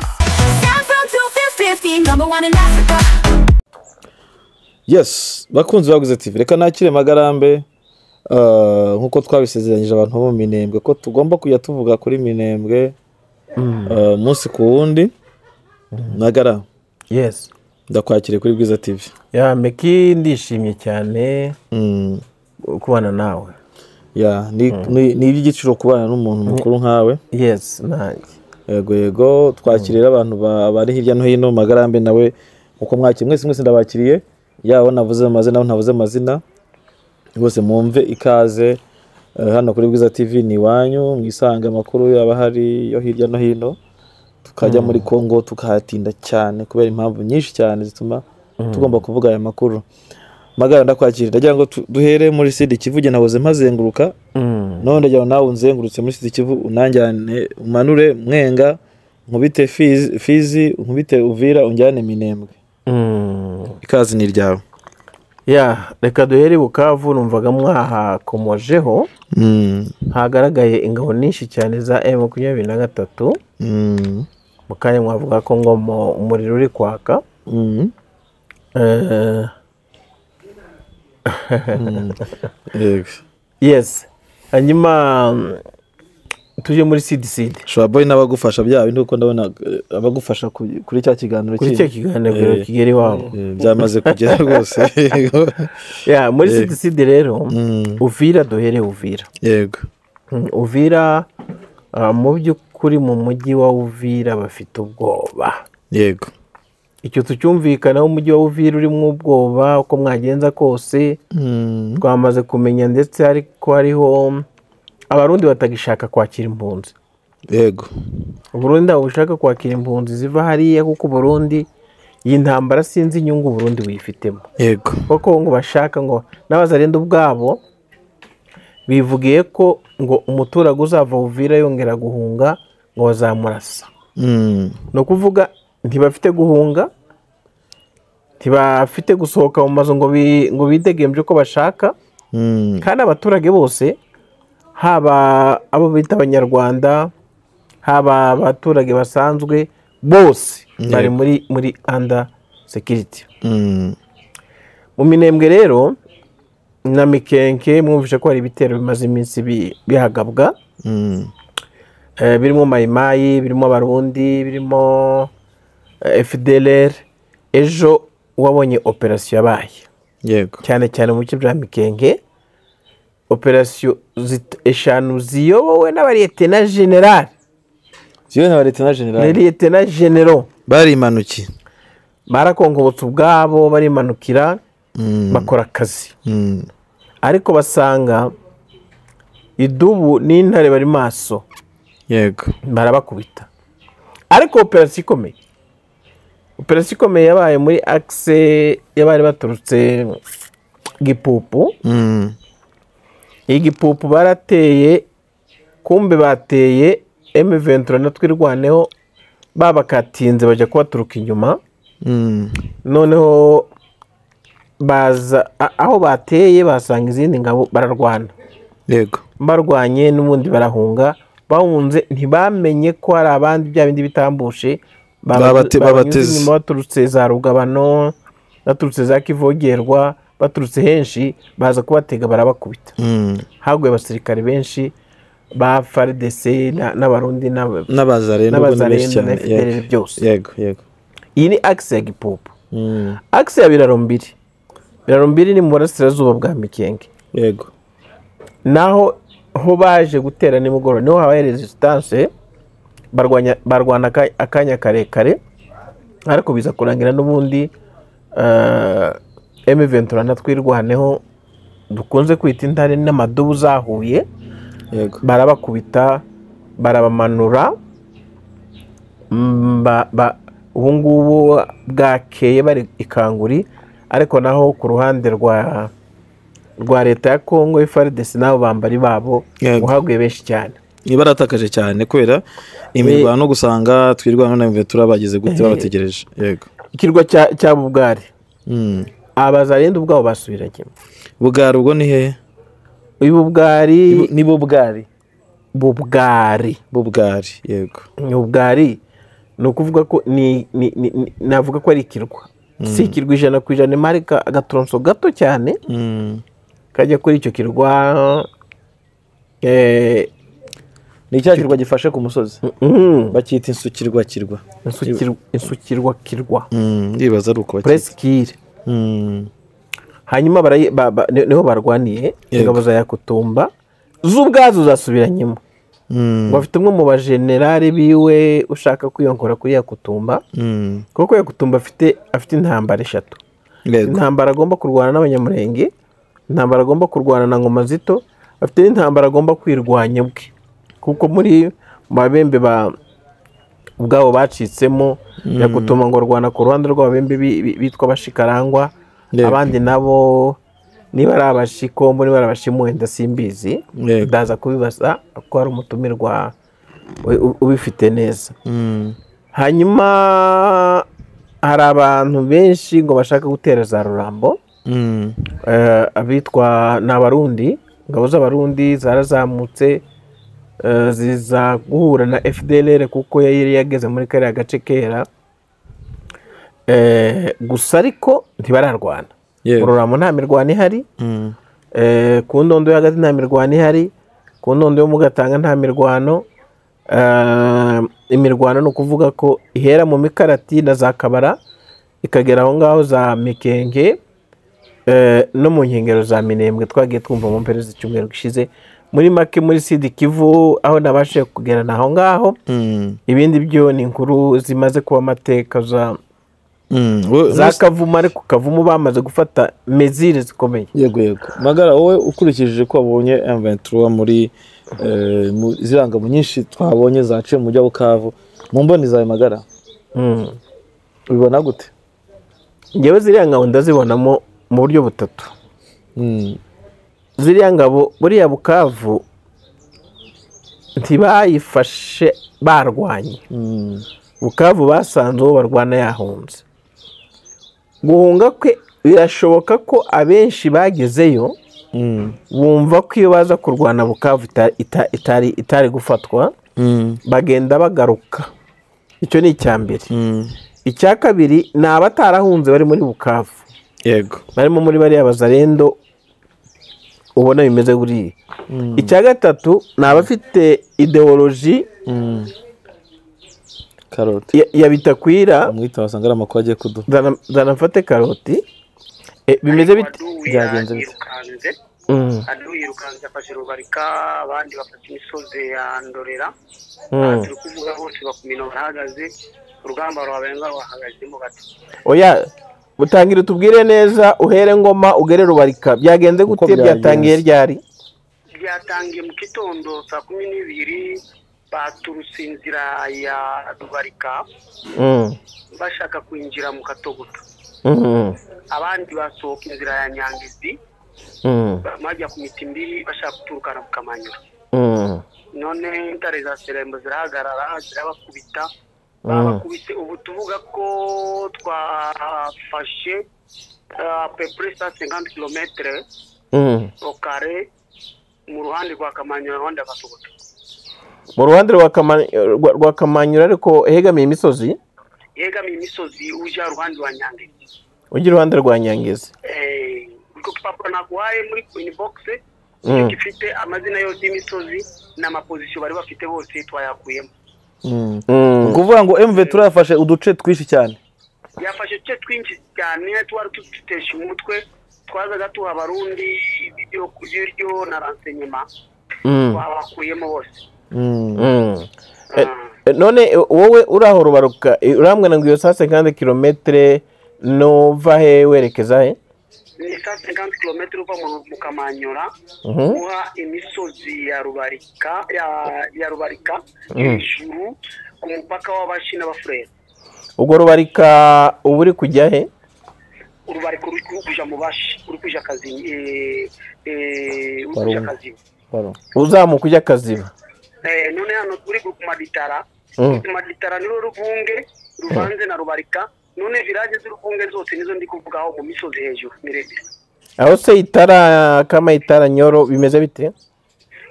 Yes, bakunzi baguze TV, reka nakire Magarambe. Nkuko twabisezeranyije abantu bo mu Minembwe ko tugomba kujya tuvuga kuri Minembwe umunsi ku wundi. Magara, yes, ndakwakiriye kuri Bwiza TV. Ya Meki, ndishimye cyane kubana nawe. Ya ni iby'igiciro kubana n'umuntu mukuru nkawe. Yes, nanjye. Yego yego, twakirira abantu bari hirya no hino. Magarambe nawe uko mwakiriye mwese mwese ndabakiriye, yaho navuze amazina naho ntavuze amazina, bose mwumve ikaze hano kuri Bwiza TV ni wanyu, mwisanga amakuru yaba hari yo hirya no hino. Tukajya muri Kongo tukahatinda cyane kubera impamvu nyinshi cyane zituma tugomba kuvuga aya makuru. Magara ndakwakira, ndagira ngo duhere muri Sud Kivu, nahoze mpazenguruka none ndagira nawe unzengurutse muri Sud Kivu, unanjyane umanure Mwenga, nkubite Fizi, nkubite Uvira, unjyane Minembwe. Ikaze ni ryawe. Ya, reka duhere Bukavu. Numvaga mwahakomojeho, hagaragaye ingabo nyinshi cyane za M23. Mu kanya mwavuga ko ngo umuriro uri kwaka. Yes, hanyuma tuje muri CDC. Shobora boy n'abagufasha bya bindi, kuko ndabona abagufasha kuri cya kiganiro kuri cya kiganiro kigeri wabo byamaze kugera rwose. Ya, muri CDC rero Uvira, duhere Uvira. Yego, Uvira mu by'ukuri mu mujyi wa Uvira bafite ubwoba. Yego, icyo tucyumvikana, umujyi wa Uvira urimo ubwoba uko mwagenza kose. Twamaze kumenya ndetse ariko hariho abarundi batagishaka kwakira impunzi. Yego, Uburundi bushaka kwakira impunzi ziva hariya, kuko Burundi iyi ntambara sinzi inyungu Burundi wifitemo. Yego, kuko ngo bashaka ngo n'abazarenda ubwabo bivugiye ko ngo umuturage uzava Uvira yongera guhunga ngo bazamurasa. No kuvuga ntibafite guhunga, Ntibafite gusohoka mu mazu ngo bidegembye uko bashaka. Kandi abaturage bose, haba abo bita abanyarwanda, haba abaturage basanzwe, bose bari muri under security. Mu Minembwe rero na Mikenke mwumvise ko hari ibitero bimaze iminsi bihagabwa, birimo Mayimayi, birimo Abarundi, birimo FDLR. Ejo wabonye operasiyo yabaye. Yego. Cyane cyane mu bice bya Mikenke, operasiyo 5 ziyobowe n'abariyetena general. Ziyobowe n'abariyetena general. N'abariyetena general. Barimanukiye. Barakonkobotse ubwabo, barimanukira, bakora akazi. Ariko basanga idubu n'intare bari maso. Yego. Barabakubita. Ariko operasiyo ikomeye. Operasiyo ikomeye yabaye muri axe y'abari baturutse Gipupu. Iyi Gipupu barateye, kumbe bateye M23 na Twirwaneho, babakatinze bajya kubaturuka inyuma. Noneho baza aho bateye basanga izindi ngabo bararwana. Yego. Barwanye n'ubundi barahunga, bahunze ntibamenye ko hari abandi bya bindi bitambushe babateze inyuma, baturutse za Rugabano, baturutse za Kivogerwa, baturutse henshi, baza kubatega barabakubita. Haguye abasirikare benshi ba FARDC n'Abarundi n'Abazarendo na FDLR byose. Yego, yego. Iyi ni axe ya Gipupu. Axe ya Birarombiri. Birarombiri ni mu burasirazuba bwa Mikenge. Yego. Naho ho baje gutera nimugoroba, niho habaye resistance, barwana akanya karekare, ariko biza kurangira n'ubundi M23 na Twirwaneho dukunze kwita intare n'amadubu zahuye. Yego. Barabakubita, barabamanura. Ubu ngubu bwakeye bari ikanguri, ariko naho ku ruhande rwa leta ya Kongo FARDC nabo bambari babo uhaguye benshi cyane. Nibaratakaje cyane kubera imirwano, gusanga Twirwaneho na M23 bageze gute babategereje. Yego. Ikirwa cya Bugari. Abazarenda ubwabo basubiranye. Bugari ubwo ni hehe? Uyu Bugari ni Bugari. Bugari. Bugari, yego. Bugari ni ukuvuga ko ni navuga ko ari ikirwa. Si ikirwa 100% marika agatronso gato cyane. Kajya kuri icyo kirwa, ni cya kirwa gifashe ku musozi. Bakita insukirwa kirwa. Insukirwa kirwa. Ndibaza ari uko bakita. Presqu'île. Hanyuma niho barwaniye ingabo za Yakutumba z'ubwazo zasubiranyemo. Bafite umwe mu bajenerali biwe ushaka kwiyongora kuri Yakutumba. Kuko Yakutumba afite intambara 3. Intambara agomba kurwana n'Abanyamurenge, intambara agomba kurwana na Ngoma Zito, afite n'intambara agomba kwirwanya bwe. Kuko muri babembe ba ubwabo bacitsemo Yakutumba ngo rwana ku ruhande rw'ababembe bitwa Bashikarangwa, abandi nabo niba ari Abashikombo niba ari Abashimuhenda simbizi, ndaza kubibaza kuko hari umutumirwa ubifite neza. Hanyuma hari abantu benshi ngo bashaka gutera za Rurambo, abitwa n'Abarundi, ingabo z'Abarundi zarazamutse ziza guhura na FDLR kuko yari yageze muri kariya gace kera. Gusa ariko ntibararwana. Rurambo nta mirwano ihari, ku ndondo yo hagati nta mirwano ihari, ku ndondo yo mu Gatanga nta mirwano. Imirwano ni ukuvuga ko ihera mu Mikarati na za Kabara ikagera aho ngaho za Mikenge no mu nkengero za Minembwe twagiye twumva mu mpera z'icyumweru gishize. Muri make muri Sud Kivu aho nabashije kugera naho ngaho. Ibindi byo ni inkuru zimaze kuba amateka za Kavumu, ariko Kavumu bamaze gufata mezire zikomeye. Yego yego. Magara, wowe ukurikije ko wabonye M23 muri zirangamo nyinshi twabonye zaciye mu mujyi wa Bukavu, mu mboni zawe Magara, ubibona gute? Njyewe ziriya ngabo ndazibonamo mu buryo butatu. Ziriya ngabo buriya Bukavu ntibayifashe barwanye. Bukavu basanze uwo barwana yahunze. Guhunga kwe birashoboka ko abenshi bagezeyo bumva ko iyo baza kurwana Bukavu itari gufatwa, bagenda bagaruka. Icyo ni icya mbere. Icya kabiri ni abatarahunze bari muri Bukavu. Yego. Barimo muri bariya bazarendo ubona bimeze buriya. Icya gatatu ni abafite ideoloji karoti ya Bitakwira. Amwita wasanga ari amakuru agiye kuduha. Zanafate karoti. Bimeze bite? Byagenze bite? Adu yirukanze afashe Rubarika, abandi bafata imisozi ya Ndorera. Turi kuvuga bose bakumino bahagaze, urugamba rwabenga rwahagazemo gato. Oya, utangira utubwire neza, uhere Ngoma ugere Rubarika. Byagenze gute? Byatangiye ryari? Byatangiye mu gitondo saa 12, baturutse inzira ya Rubarika bashaka kwinjira mu Katogota. Abandi basohoka inzira ya Nyangezi bajya ku Mitimbiri bashaka guturukana mu Kamanyura. None intare za Serembo zirahagarara zirabakubita. Babakubise, ubu tuvuga ko twafashe à peu près 150 km au carré mu ruhande rwa Kamanyura, ruhande rwa Katogota. Mu ruhande rwa Kamanyura, ariko hegamiye imisozi? Yegamiye imisozi ujya ruhande rwa Nyangezi. Ujya iruhande rwa Nyangezi. Iko kipapuro nakuhaye muri inbox gifite amazina yose y'imisozi n'amapozisiyo bari bafite bose twayakuyemo. Ukuvuga ngo MV turafashe uduce twinshi cyane. Yafashe uduce twinshi cyane, twari tudutesha umutwe, twazaga tuha Abarundi ibyo kurya na renseignement. Twabakuyemo bose. None wowe uraho Rubaruka, urambwira ngo iyo 150 km nova he werekeza he? Ni 150 km uva mu Kamanyura uha imisozi ya Rubarika ya Rubarika hejuru ku mupaka w'Abashi n'Abafurere. Ubwo Rubarika uba uri kujya he? Urubarika uri kuja mu Bashi, uri kuja Kaziba, uri kuja Kaziba. Uzamuka ujya Kaziba. None hano turi ku Maditara. Maditara ni Ruvunge ruvanze na Rubarika. None village z'Uruvunge zose nizo ndi kuvugaho mu misozi hejuru miremire. Aho se Itara kama Itara Nyoro bimeze bite?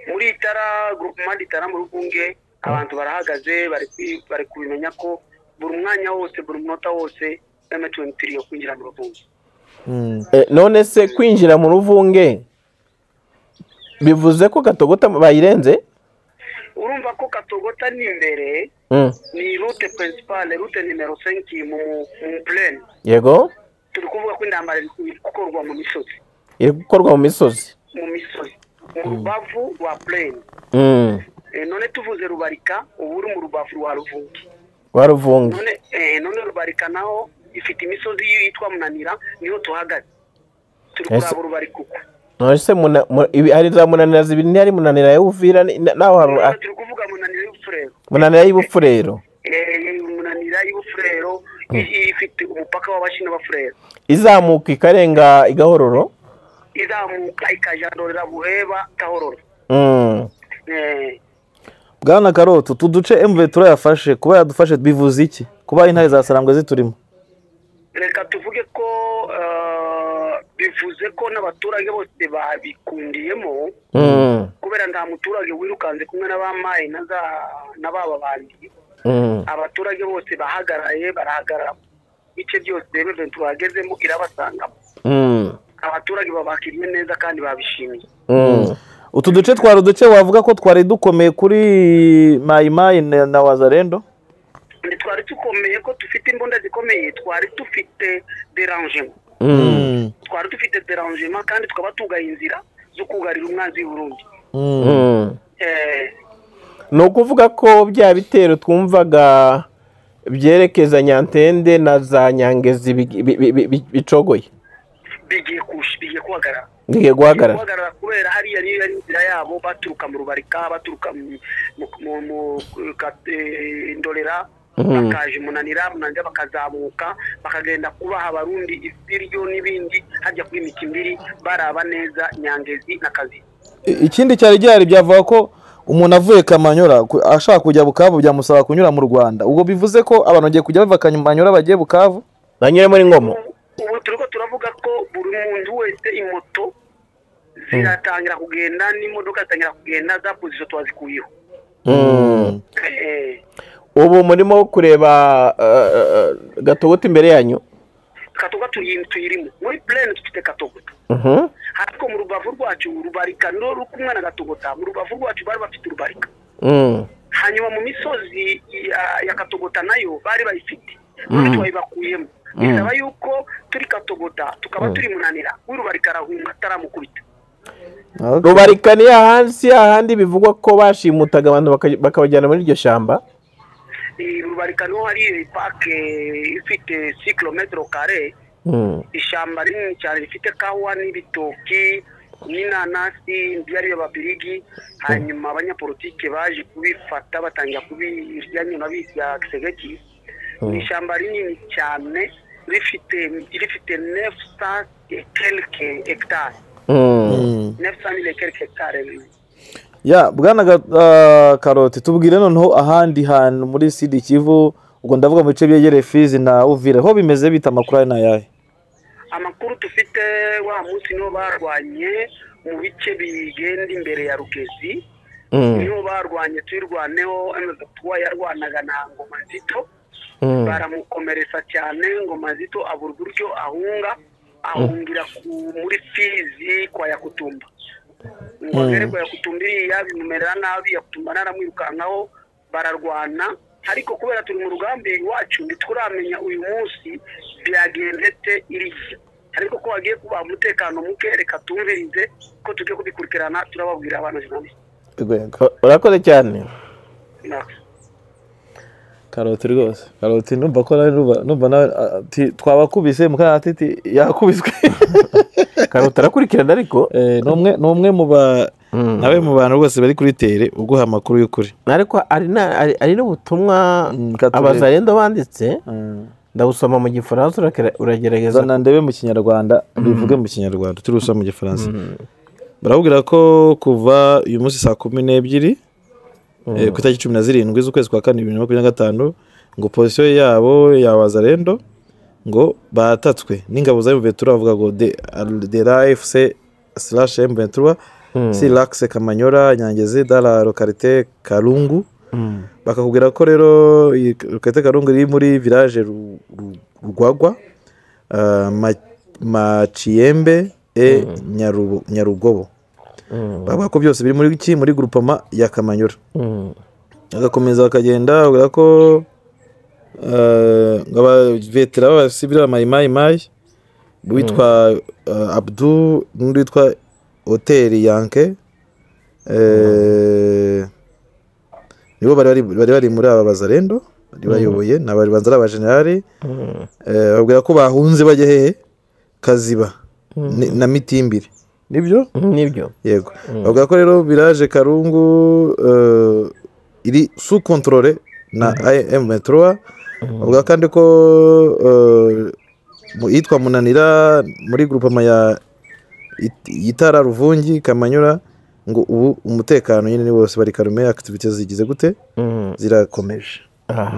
Muri Itara groupement Itara mu Ruvunge abantu barahagaze, bari kubimenya ko buri mwanya wose, buri munota wose M23 yo kwinjira mu Ruvunge. None se kwinjira mu Ruvunge bivuze ko Katogota bayirenze? Urumva ko Katogota ni imbere, ni route principale, route numero 5 mu plaine. Yego. Turi kuvuga ko intambara iri gukorwa mu misozi. Iri gukorwa mu misozi. Mu misozi, mu rubavu rwa plaine. None tuvuze Rubarika, ubu uri mu rubavu rwa Ruvunge. Rwa Ruvunge. None Rubarika naho ifite imisozi yitwa Munanira, niho tuhagaze. Turi kuraba Rubarika uko. None se hari za Munanira zibiri, ntihari Munanira ya Uvira naho hari? Turi kuvuga Munanira y'Ubufurero. Munanira y'Ubufurero. Munanira y'Ubufurero ifite umupaka w'Abashi n'Abafurero. Izamuka ikarenga Igahororo. Izamuka ikajandorera Buheba Kahororo. Bwana Karoti, utu duce MV turayafashe, kuba yadufashe bivuze iki? Kuba intare za Sarambwe ziturimo? Reka tuvuge ko bivuze ko n'abaturage bose babikundiyemo, kubera nta muturage wirukanze kumwe n'abamaye n'ababa bandi. Abaturage bose bahagaraye, barahagarara bice byose M23 bagezemo irabasangamo. Abaturage babakiriye neza kandi babishimiye. Utu duce twari uduce wavuga ko twari dukomeye kuri Mai Mai na Wazarendo? Twari dukomeye ko dufite imbunda zikomeye, twari dufite derangement. Twari dufite derangement kandi tukaba tugaye inzira zo kugarira umwanzi w'i Burundi. Ni ukuvuga ko bya bitero twumvaga byerekeza Nyantende na za Nyangezi bicogoye. Bigiye guhagarara. Bigiye guhagarara kubera hariya niyo yari inzira yabo, baturuka mu Rubarika, baturuka mu Ndorera, bakaje Munanira, bakazamuka bakagenda kubaha Abarundi ibiryo n'ibindi, hajya kuri Mitimbiri baraba neza Nyangezi na Kaziba. Ikindi cyari gihari byavuga ko umuntu avuye Kamanyura ashaka kujya Bukavu byamusaba kunyura mu Rwanda. Ubwo bivuze ko abantu bagiye kujya bava Kamanyura bagiye Bukavu banyure muri Ngoma. Ubu Muntu wese imoto ziratangira kugenda n'imodoka zitangira kugenda, za position twazikuyeho. Ubu murimo kureba Katogota imbere yanyu? Katogota tuyirimo muri plaine, dufite Katogota. Ariko mu rubavu rwacu Rubarika no rukumwe na Katogota, mu rubavu rwacu bari bafite Rubarika. Hanyuma mu misozi ya Katogota nayo bari bayifite, twayibakuyemo. Bisaba yuko turi Katogota tukaba turi Munanira, Rubarika arahunga ataramukubita. Rubarika ni ahandi ahandi bivugwa ko bashimutaga abantu bakabajyana muri iryo shyamba. Rubarika niho hari parke ifite 6 km carré, ishyamba rinini cyane rifite kawa n'ibitoki n'inanasi byari ababirigi. Hanyuma abanyapolitike baje kubifata batangira kubirya nyuma bya Kisegeki. Ni ishyamba rinini cyane rifite 900 et quelques hectares. 900 et quelques hectares. Ya bwana Karoti, tubwire noneho ahandi hantu muri Sud Kivu, ubwo ndavuga mu bice byegereye Fizi na Uvira, ho bimeze bita amakuru ari nayahe? Amakuru dufite wa munsi niho barwanye mu bice bigenda imbere ya Rugezi, niho barwanye tuyirwaneho. M23 yarwanaga na Ngoma Nzito, baramukomeretsa cyane. Ngoma Nzito abura uburyo ahunga, ahungira muri Fizi kwa Yakutumba. Ngo agere kwa Yakutumba iriya bimumerera nabi, Yakutumba naramwirukankaho bararwana. Ariko kubera turi mu rugamba iwacu ntituramenya uyu munsi byagendetse iriya, ariko ko hagiye kuba umutekano muke, reka tumvirize ko tugiye kubikurikirana, turababwira abana journaliste. Urakoze cyane Karoti rwose. Karoti numva ko numva nawe twabakubise mukanatiti yakubiswe. Karoti arakurikirana ariko ni umwe mu ba nawe mu bantu bose bari kuri tere uguha amakuru y'ukuri. Ariko ari n'ubutumwa abazarendo banditse, ndabusoma mu Gifaransa, uragerageza zana ndebe mu Kinyarwanda, bivuge mu Kinyarwanda turusoma mu Gifaransa. Barakubwira ko kuva uyu munsi saa 12 ku itariki 17 z'ukwezi kwa 4 2025, ngo position yabo ya Wazalendo ngo batatswe n'ingabo za M23, bavuga ngo de la AFC/M23 si l'axe Kamanyola Nyangezi dans la localité Karungu. Bakakubwira ko rero localité Karungu iri muri village Rugwagwa, Machiembe e Nyarugobo. Bavuga ko byose biri muri iki muri groupement ya Kamanyola. Agakomeza akagenda avuga ko ngaba vetera b'abasivili Mayi Mayi witwa Abdu n'undi witwa Hoteli Yanke, nibo bari bari muri aba bazarendo bari bayoboye, n'abari banza ari abajenerali. Babwira ko bahunze bajya hehe Kaziba na Mitimbiri, nibyo nibyo yego. Bavuga ko rero village Karungu iri sous contrôle na M23. Bavuga kandi ko yitwa Munanira muri groupement ya Itara Ruvungi Kamanyura, ngo ubu umutekano nyine ni wose, bari karume, activities zigize gute zirakomeje.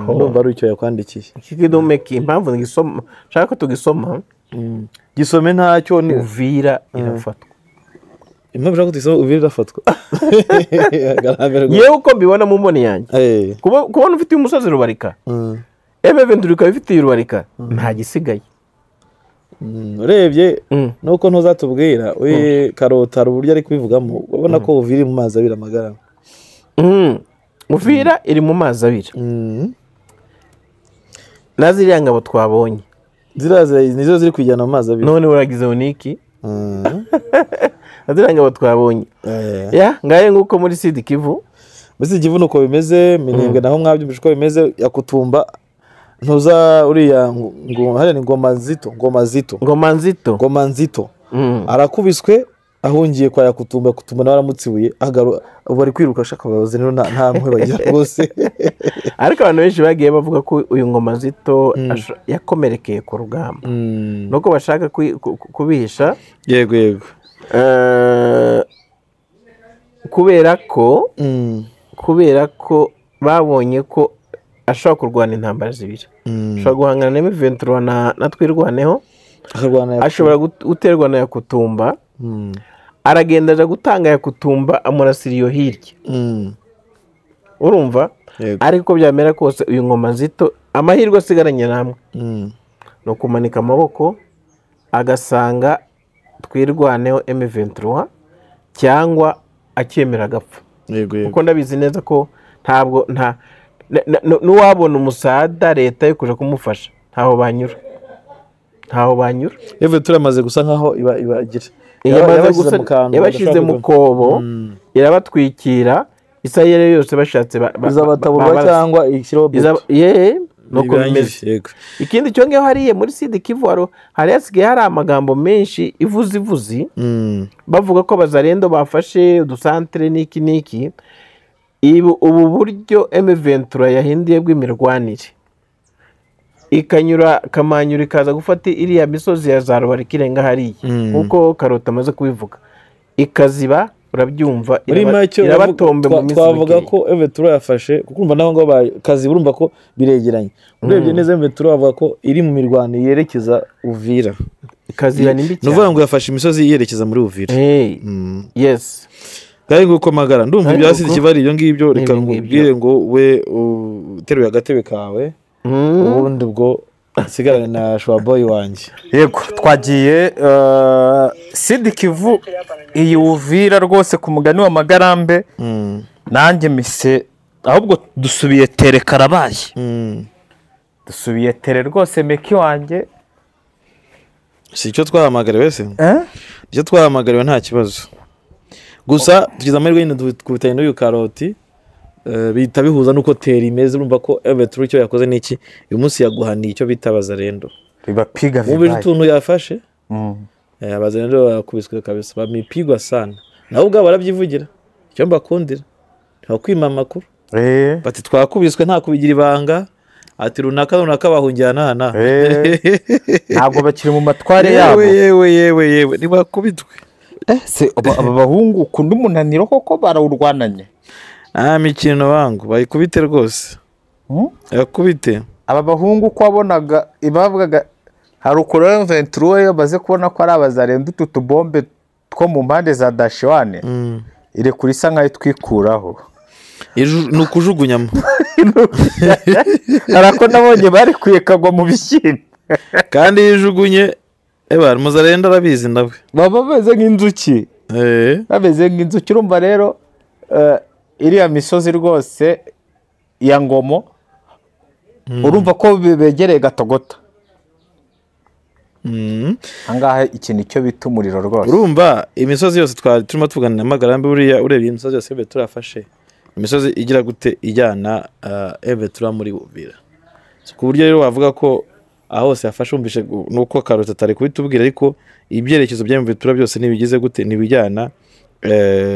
Ndumva ari icyo yakwandikiye. Kikidomeki impamvu ngisoma nshaka ko tugisoma, gisome ntacyo ni Uvira irafatwa. Impamvu ushaka ko tugisoma Uvira irafatwa. Yewe uko mbibona mu mboni yanjye, kubona ufite umusozi Rubarika, M23 ikaba ifite Rubarika, nta gisigaye. Urebye nuko ntuzatubwira we Karota uburyo ari kubivugamo, ubona ko Uvira iri mu mazi abira amagarama. Uvira iri mu mazi abira. Na ziriya ngabo twabonye ziriya nizo ziri kujyana mu mazi abira. None uragize uniki na ziriya ngabo twabonye. Ya ngaye nguko muri Sud Kivu. Muri Sud Kivu nuko bimeze, Minembwe naho mwabyumvise uko bimeze. Yakutumba ntuza uriya ngo hari ni Ngoma Nzito, Ngoma Nzito, Ngoma Nzito, Ngoma Nzito arakubiswe ahungiye kwa Yakutumba, Yakutumba nawe aramutsibuye, bari kwiruka ashaka abayobozi rero nta mpuhwe bagira rwose. Ariko abantu benshi bagiye bavuga ko uyu Ngoma Nzito yakomerekeye ku rugamba, nuko bashaka kubihisha. Yego yego. Kubera ko babonye ko ashobora kurwana intambara zibiri, ashobora guhangana na M23 na Twirwaneho. Ashobora guterwa na Yakutumba. Aragenda aja gutanga Yakutumba amurasira iyo hirya. Urumva? Ariko byamera kose uyu Ngoma Nzito amahirwe asigaranye namwe no kumanika amaboko agasanga Twirwaneho M23 cyangwa akemera agapfa. Kuko ndabizi neza ko ntabwo nta nuwabona umusada leta yo kuja kumufasha ntaho banyura. Ntaho banyura. Eve turamaze gusa nkaho iba ibagira. Yabashize mu kobo irabatwikira isayere yose bashatse izabataburwa cyangwa ikiro ye nuko bimeze. Ikindi cyo ngeho hariye muri Sud Kivu hari hasigaye hari amagambo menshi ivuzi ivuzi bavuga ko bazarendo bafashe udusantre niki niki. Ubu buryo M23 yahindiye bw'imirwanire ikanyura Kamanyura ikaza gufata iriya misozi ya Zarubari kirenga hariye nkuko Karota amaze kubivuga ikaziba urabyumva irabatombe mu misozi. Twavuga ko M23 yafashe kuko urumva naho ngo kaziba urumva ko biregeranye. Urebye neza M23 bavuga ko iri mu mirwano yerekeza Uvira. Ikaziba ni mbi cyane. Nuvuga ngo yafashe imisozi yerekeza muri Uvira. Yes. Kandi nguko Magara ndumva ibya Sud Kivu ari ibyo ngibyo reka ngubwire ngo we uteruye agatebe kawe ubundi ubwo sigarane na Shwaboy wanjye. Yego twagiye Sud Kivu iyi Uvira rwose ku mugani wa Magarambe nanjye mise ahubwo dusubiye tere karabaye. Dusubiye tere rwose meki wanjye. Si icyo twahamagariwe se? Icyo twahamagariwe nta kibazo. Gusa tugize amahirwe nyine dukubitanye n'uyu Karoti bihita bihuza nuko teri imeze urumva ko M23 icyo yakoze niki uyu munsi yaguhaniye icyo bita Bazarendo bibapiga vibaye mu bintu yafashe Abazarendo bakubiswe kabisa bamipigwa sana nawe ubwabo barabyivugira icyo mbakundira ntibakwima amakuru bati twakubiswe nta kubigira ibanga ati runaka runaka bahungira nana ntabwo bakiri mu matware yabo yewe yewe yewe ntibakubitwe. Se aba bahungu ukunda umunaniro koko barawurwananye. Mikino bangu bayikubite rwose. Yakubite. Aba bahungu ko wabonaga ibavugaga hari ukuri M23 yo baze kubona ko ari Abazarendo utu tubombe two mu mpande za Dashiwane ire kuri isa nkayo twikuraho. Nukujugunyamo. Arako nabonye bari kuyekagwa mu bishyimbo. Kandi yijugunye eba Muzarendo arabizi nawe. Baba bameze nk'inzuki. Bameze nk'inzuki urumva rero iriya misozi rwose ya Ngomo urumva ko begereye Gatogota. Angaha ikintu cyo bita umuriro rwose. Urumva imisozi yose twari turimo tuvugana na Magarambe buriya urebye imisozi yose be turafashe. Imisozi igira gute ijyana M23 muri Uvira. Ku buryo rero wavuga ko aho hose yafashe umvishe nuko Karota atari kubitubwira ariko ibyerekezo bya M23 byose nibigize gute nibijyana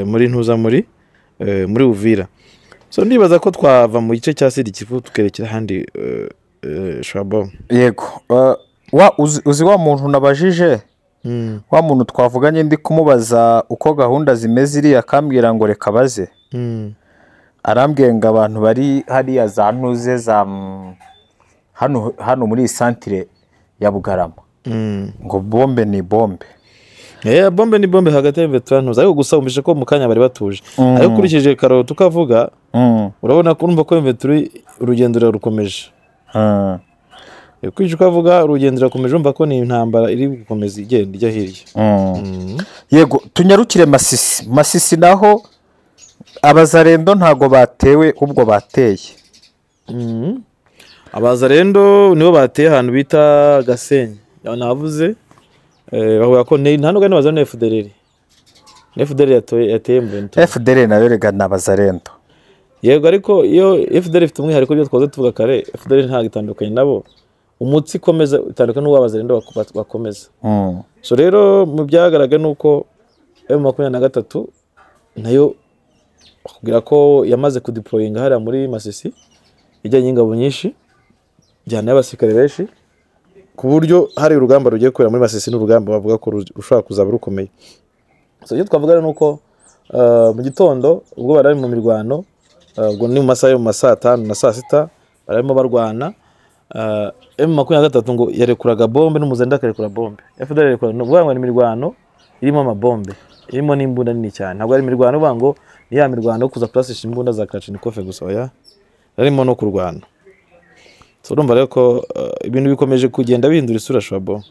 muri ntuza muri Uvira. So ndibaza ko twava mu gice cya Sud Kivu tukerekera handi Shabo. Yego wa uzi wa muntu nabajije wa muntu twavuganye ndi kumubaza uko gahunda zimeze iriya akambwira ngo reka baze. Arambwiye ngo abantu bari hariya za ntuze za hano muri santire ya Bugarama ngo bombe ni bombe. Bombe ni bombe hagati ya M23 ntuza ariko gusa umvishe ko mu kanya bari batuje. Ariko ukurikije Karota tukavuga urabona ko urumva ko M23 urugendo rukomeje. Ukurikije ukavuga urugendo rurakomeje urumva ko ni intambara iri gukomeza igenda ijya hirya. Yego tunyarukire Masisi. Masisi naho Abazarendo ntago batewe ubwo bateye. Abazarendo nibo bateye ahantu bita Gasenyi. Navuze bavuga ko nta nubwo n'abazarendo FDLR. FDLR yateye M23. FDLR nayo rega n'abazarendo. Yego ariko iyo FDLR ifite umwihariko byo twaze tuvuga kare FDLR nta gitandukanye nabo. Umutsi ikomeza itandukanye n'uw'abazarendo bakomeza. So rero mu byagaragaye nuko M23 nayo bakubwira ko yamaze kudeployinga hariya muri Masisi ijyanye ingabo nyinshi jyana y'abasirikare benshi ku buryo hari urugamba rugiye kubera muri Masisi n'urugamba bavuga ko rushobora kuzaba rukomeye. So iyo twavuga nuko mu gitondo ubwo bari mu mirwano ubwo ni mu masaha yo mu masaha 5 na saa 6 barimo barwana M23 ngo yarekuraga bombe n'umuzenda akarekura bombe, FDLR yarekura, ni ukuvuga ngo ni imirwano irimo amabombe, irimo n'imbunda nini cyane. Ntabwo ari imirwano uvuga ngo ni ya mirwano yo kuza kurasisha imbunda za Kalashnikov gusa, oya, harimo no kurwana. So urumva rero ko ibintu bikomeje kugenda bihindura isura shabo.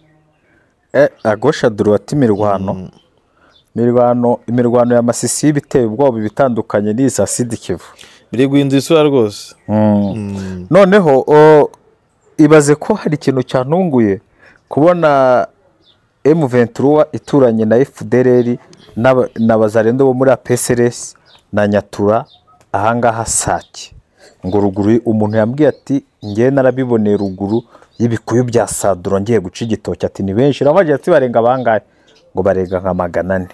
Agosha droite imirwano. Imirwano ya Masisi y'ibiteye ubwoba bitandukanye n'iza Sud Kivu. Biri guhindura isura rwose. Noneho ibaze ko hari ikintu cyantunguye kubona M23 ituranye na FDLR na Bazarendo bo muri APSRS na Nyatura ahangaha Sake. Ngo ruguru umuntu yambwiye ati ngiye narabiboneye ruguru y'ibikuyu bya Saduro ngiye guca igitoki, ati ni benshi nabaje ati barenga bangahe, ngo barenga nka 400.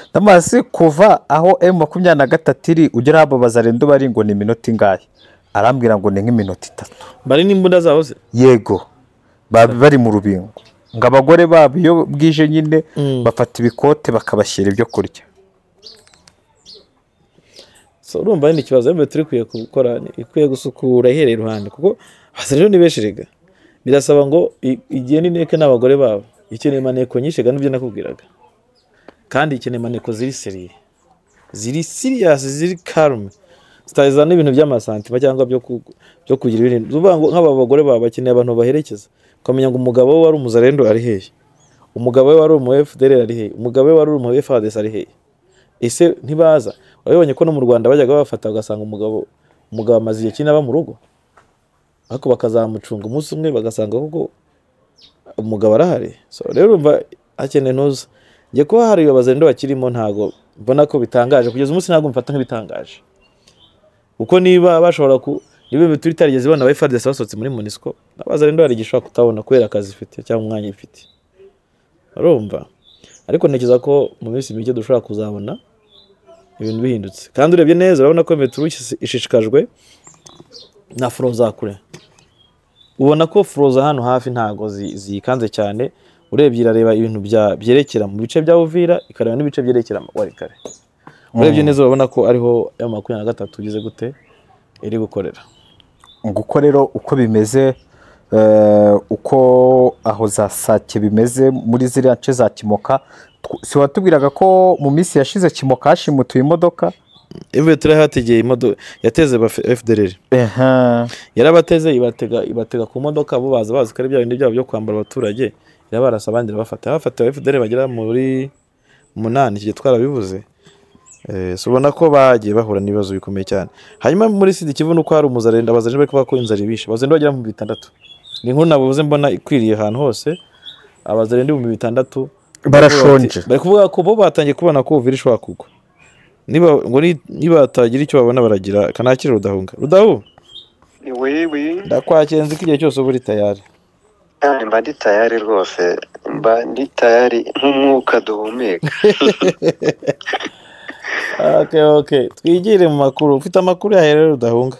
Ndamaze kuva aho M23 iri ugera abo Bazarendo bari ngo ni minota ingahe, arambwira ngo ni nk'iminota 3. Bari n'imbunda zabo se? Yego, bari mu rubingo. Ngo abagore babo iyo bwije nyine bafata ibikote bakabashyira ibyo kurya. So urumva ni ikibazo M23 ikwiye gukora, ikwiye gusukura ihereye iruhande, kuko Bazarendo ni benshi rega. Birasaba ngo igihe n'inteke n'abagore babo ikeneye maneko nyinshi ga nibyo nakubwiraga. Kandi ikeneye maneko ziri seriye, ziri serious, ziri calm, zitazana ibintu by'amasantima cyangwa byo kugira ibintu. Uvuga ngo nk'aba bagore babo bakeneye abantu baherekeza, ukamenya ngo umugabo we wari umuzarendo ari hehe, umugabo we wari umu FDLR ari hehe, umugabo we wari umu FARDC ari hehe. Ese ntibaza? Wabibonye ko no mu Rwanda bajyaga bafata ugasanga umugabo amaze igihe kinini aba mu rugo, ariko bakazamucunga umunsi umwe bagasanga koko umugabo arahari. So rero urumva hakeneye ntuza. Ngiye kuba hari abazarendo bakirimo ntago mbona ko bitangaje kugeza umunsi, ntago mfata nk'ibitangaje. Kuko niba bashobora ku niba M23 itarigeze ibona aba FARDC basohotse muri MONUSCO, n'abazarendo hari igishobora kutabona kubera akazi ifite cyangwa umwanya ifite. Urumva? Ariko ntekereza ko mu minsi mike dushobora kuzabona ibintu bihindutse. Kandi urebye neza urabona ko M23 ishishikajwe na fro za kure. Ubona ko fro za hano hafi ntago zikanze cyane, urebye irareba ibintu byerekera mu bice bya Uvira, ikareba n'ibice byerekera Walikale. Urebye neza urabona ko ariho M23 ugeze gute iri gukorera. Nguko rero uko bimeze, uko aho za Sake bimeze muri ziriya nce za Kimoka. Si watubwiraga ko mu minsi yashize Kimoka hashimutuye imodoka? M23 hategeye imodoka yateze FDLR. Yarabateze ibatega ku modoka, bo baza bazi ko ari bya bindi byabo byo kwambara abaturage, irabarasa abandi irabafata. Bafata FDLR bagera muri 8, iki twarabivuze. So ubona ko bagiye bahura n'ibibazo bikomeye cyane. Hanyuma muri Sud Kivu nuko hari umuzarenda, abazarenda bari kuvuga ko inzara ibishe. Abazarenda bagera mu 600. Ni inkuru nabuze mbona ikwiriye ahantu hose. Abazarenda 600 barashonje. Bari kuvuga ko bo batangiye kubona ko Uvira ishobora kugwa. Niba ngo niba batagira icyo babona baragira kanakira Rudahunga. Rudahu? Ni wewe. Ndakwakenze ko igihe cyose uba uri tayari. Mba ndi tayari rwose, mba ndi tayari nk'umwuka duhumeka. Okay. Twigire mu makuru. Ufite amakuru ya rero Rudahunga?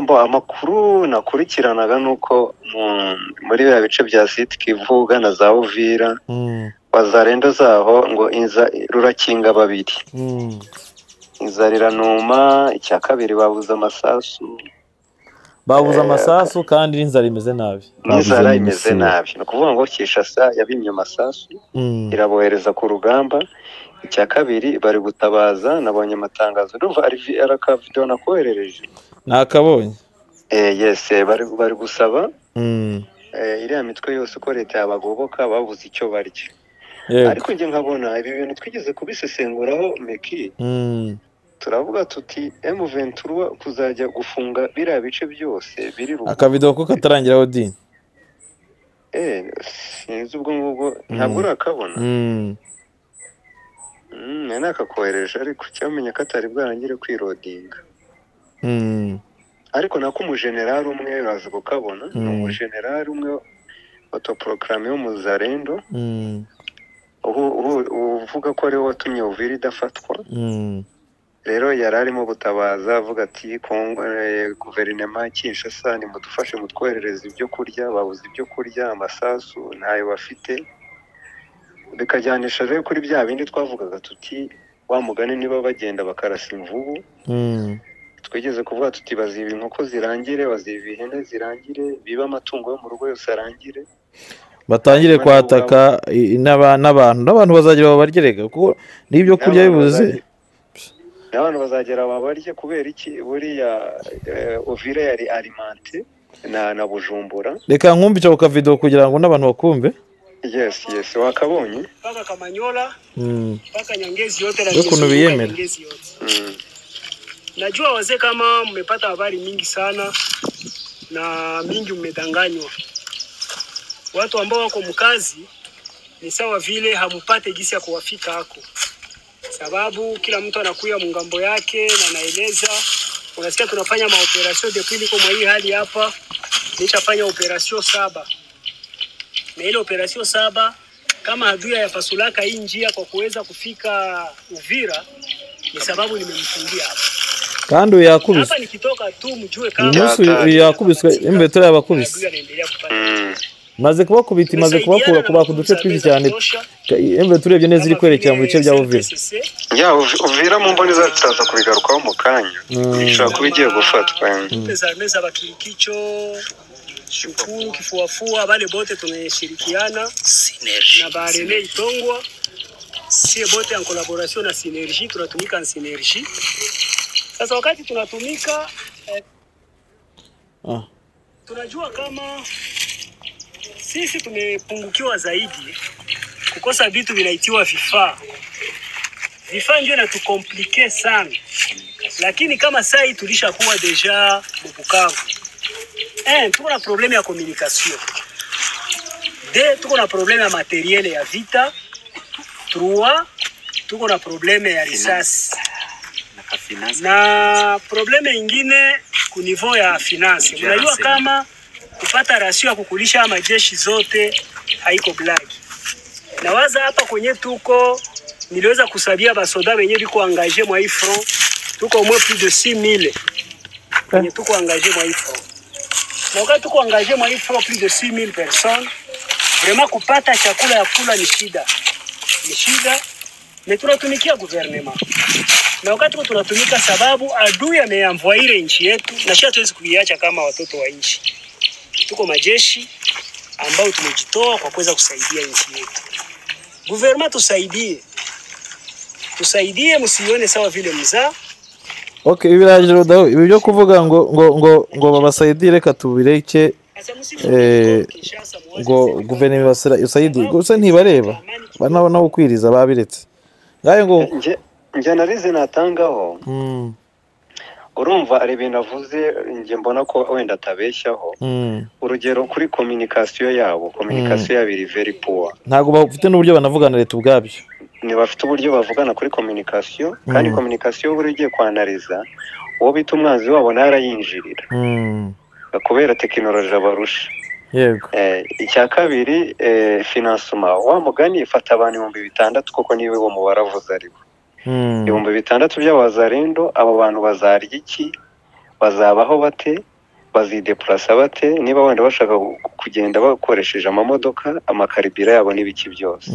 Mbo amakuru nakurikiranaga nuko muri bya bice bya Sud Kivu na za Uvira, Bazarendo zaho ngo rurakinga babiri. Inzara iranuma, icya kabiri babuze amasasu. Babuze amasasu kandi n'inzara imeze nabi. N'inzara imeze nabi. Ni ukuvuga ngo Kinshasa yabimye amasasu, irabohereza ku rugamba. Icya kabiri bari gutabaza, nabonye amatangazo, ndumva ari RK video nakoherereje. Nakabonye. Yes, bari gusaba iriya mitwe yose uko leta yabagoboka babuze icyo barya. Ariko njye nkabona ibi bintu twigeze kubisesenguraho Meki. Turavuga tuti M23 kuzajya gufunga biriya bice byose biri ruguru. Akavideo ko katarangiraho di. Sinzi ubwo ngubwo ntabwo urakabona. Nakakohereje ariko cyamenya ko atari bwarangire kwirodinga. Ariko nako umugenerali umwe uraza kukabona, ni umugenerali umwe autoproclame w'umuzarendo. Uvuga ko ariwe watumye Uvira idafatwa. Rero yari arimo gutabaza avuga ati guverinoma Kinshasa nimudufashe mutwoherereze ibyo kurya, babuze ibyo kurya, amasasu ntayo bafite. Bikajyanisha rero kuri bya bindi twavugaga tuti wa mugani niba bagenda bakarasa imvubu. Twigeze kuvuga tuti baziba inkoko zirangire, baziba ihene zirangire, biba amatungo yo mu rugo yose arangire, batangire kwataka n'abantu bazagira babarye kuko n'ibyo kurya bibuze, n'abantu bazagera babarye. Kubera iki? Buriya Uvira yari alimente na Bujumbura. Reka nkumve icyo kavido kugira ngo n'abantu bakumve. Yes, wakabonye paka Kamanyola paka Nyangezi yote na Nyangezi yote. Najua wazee kama mmepata habari mingi sana na mingi mmedanganywa. Watu ambao wako mkazi ni sawa vile hamupate gisi ya kuwafika hako, sababu kila mtu anakuya mungambo yake na anaeleza. Unasikia tunafanya maoperation depuis niko mwa hii hali hapa, nishafanya operation 7. Na ile operation 7 kama adui ya pasulaka hii njia kwa kuweza kufika Uvira ni sababu nimemfungia hapa. Kandi yakubise hapa nikitoka tu mjue kama nusu yakubiswe imbeto yabakubise. Maze kubakubita, maze kubakura kuba kuduce twinshi cyane. Imbeto turebye neza iri kwerekera mu bice bya Uvira. Ya Uvira mu mboni zacu kubigarukaho mu kanya. Ishobora kuba igiye gufatwa. Pesa meza bakirikicho shukuru kifuafua bale bote tunashirikiana na barene itongwa sie bote en collaboration na Synergie, tunatumika en Synergie. Sasa wakati tunatumika tunajua kama sisi tumepungukiwa zaidi kukosa vitu vinaitiwa vifaa. Vifaa ndio inatukomplike sana. Lakini kama sasa tulishakuwa deja Bukavu. Tuko na probleme ya communication. 2, tuko na probleme ya materiel ya vita. 3, tuko na probleme ya risasi. Na probleme ingine ku niveau ya finance. Unajua kama kupata rasio ya kukulisha majeshi zote haiko black. Na waza hapa kwenye tuko niliweza kusabia basoda wenye biko engagé mwa hii front. Tuko au moins plus de 6000. Kwenye tuko engagé mwa hii front. Na wakati tuko engagé mwa hii front plus de 6000 personnes, vraiment kupata chakula ya kula ni shida. Ni shida. Na tunatumikia gouvernement. Na wakati tunatumika sababu adui ameamvuaire nchi yetu na sisi hatuwezi kuiacha kama watoto wa nchi. Tuko majeshi ambao tumejitoa kwa kuweza kusaidia nchi yetu. Gouvernement tusaidie. Tusaidie, msione sawa vile mzaa. Okay, ibiraje dawo ibi byo kuvuga ngo ngo ngo ngo babasaidire reka tubireke ngo gouvernement basayidi gusa ntibareba banabona ukwiriza babiretse. Ngaye ngo nje narize natangaho. Urumva ari ibintu avuze nje mbona ko wenda atabeshyaho. Urugero kuri communication yabo, communication yabo iri very poor. Ntago bafite n'uburyo banavugana leta ubwabyo. Ni bafite uburyo bavugana kuri communication, kandi communication buri ugiye kwanariza uwo bita umwanzi wabo narayinjirira. Kubera technology abarusha. Yego. Icya kabiri financement wa mugani ifata abantu 6000 koko niwe wo mubaravuze ari bo. 6000 by'abazarendo, abo bantu bazarya iki, bazabaho bate, bazideplasa bate, niba wenda bashaka kugenda bakoresheje amamodoka, amakaribira yabo n'ibiki byose.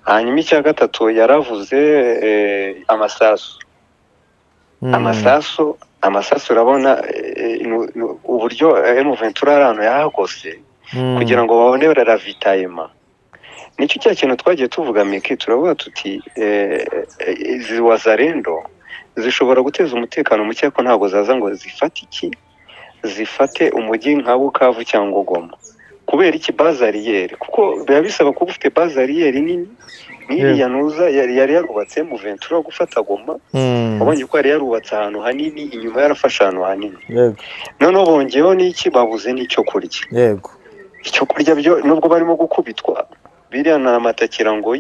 Hanyuma icya gatatu yaravuze amasasu. Amasasu urabona uburyo M23 arano yahagose kugira ngo babone ravitaillement. Nicyo cya kintu twagiye tuvuga miki, turavuga tuti izi wazarendo zishobora guteza umutekano muke ko ntago zaza ngo zifate iki, zifate umujyi nka Bukavu cyangwa Goma. Kubera iki bazariyeri? Kuko biba bisaba kuba ufite bazariyeri nini n'iriya nuza yari yarubatse mu Ventura gufata Goma. Wabonye ko yari yarubatse ahantu hanini, inyuma yarafashe ahantu hanini. Yego. Noneho bongeyeho n'iki, babuze n'icyo kurya. Yego. Icyo kurya byo nubwo barimo gukubitwa biriya na matakira ngo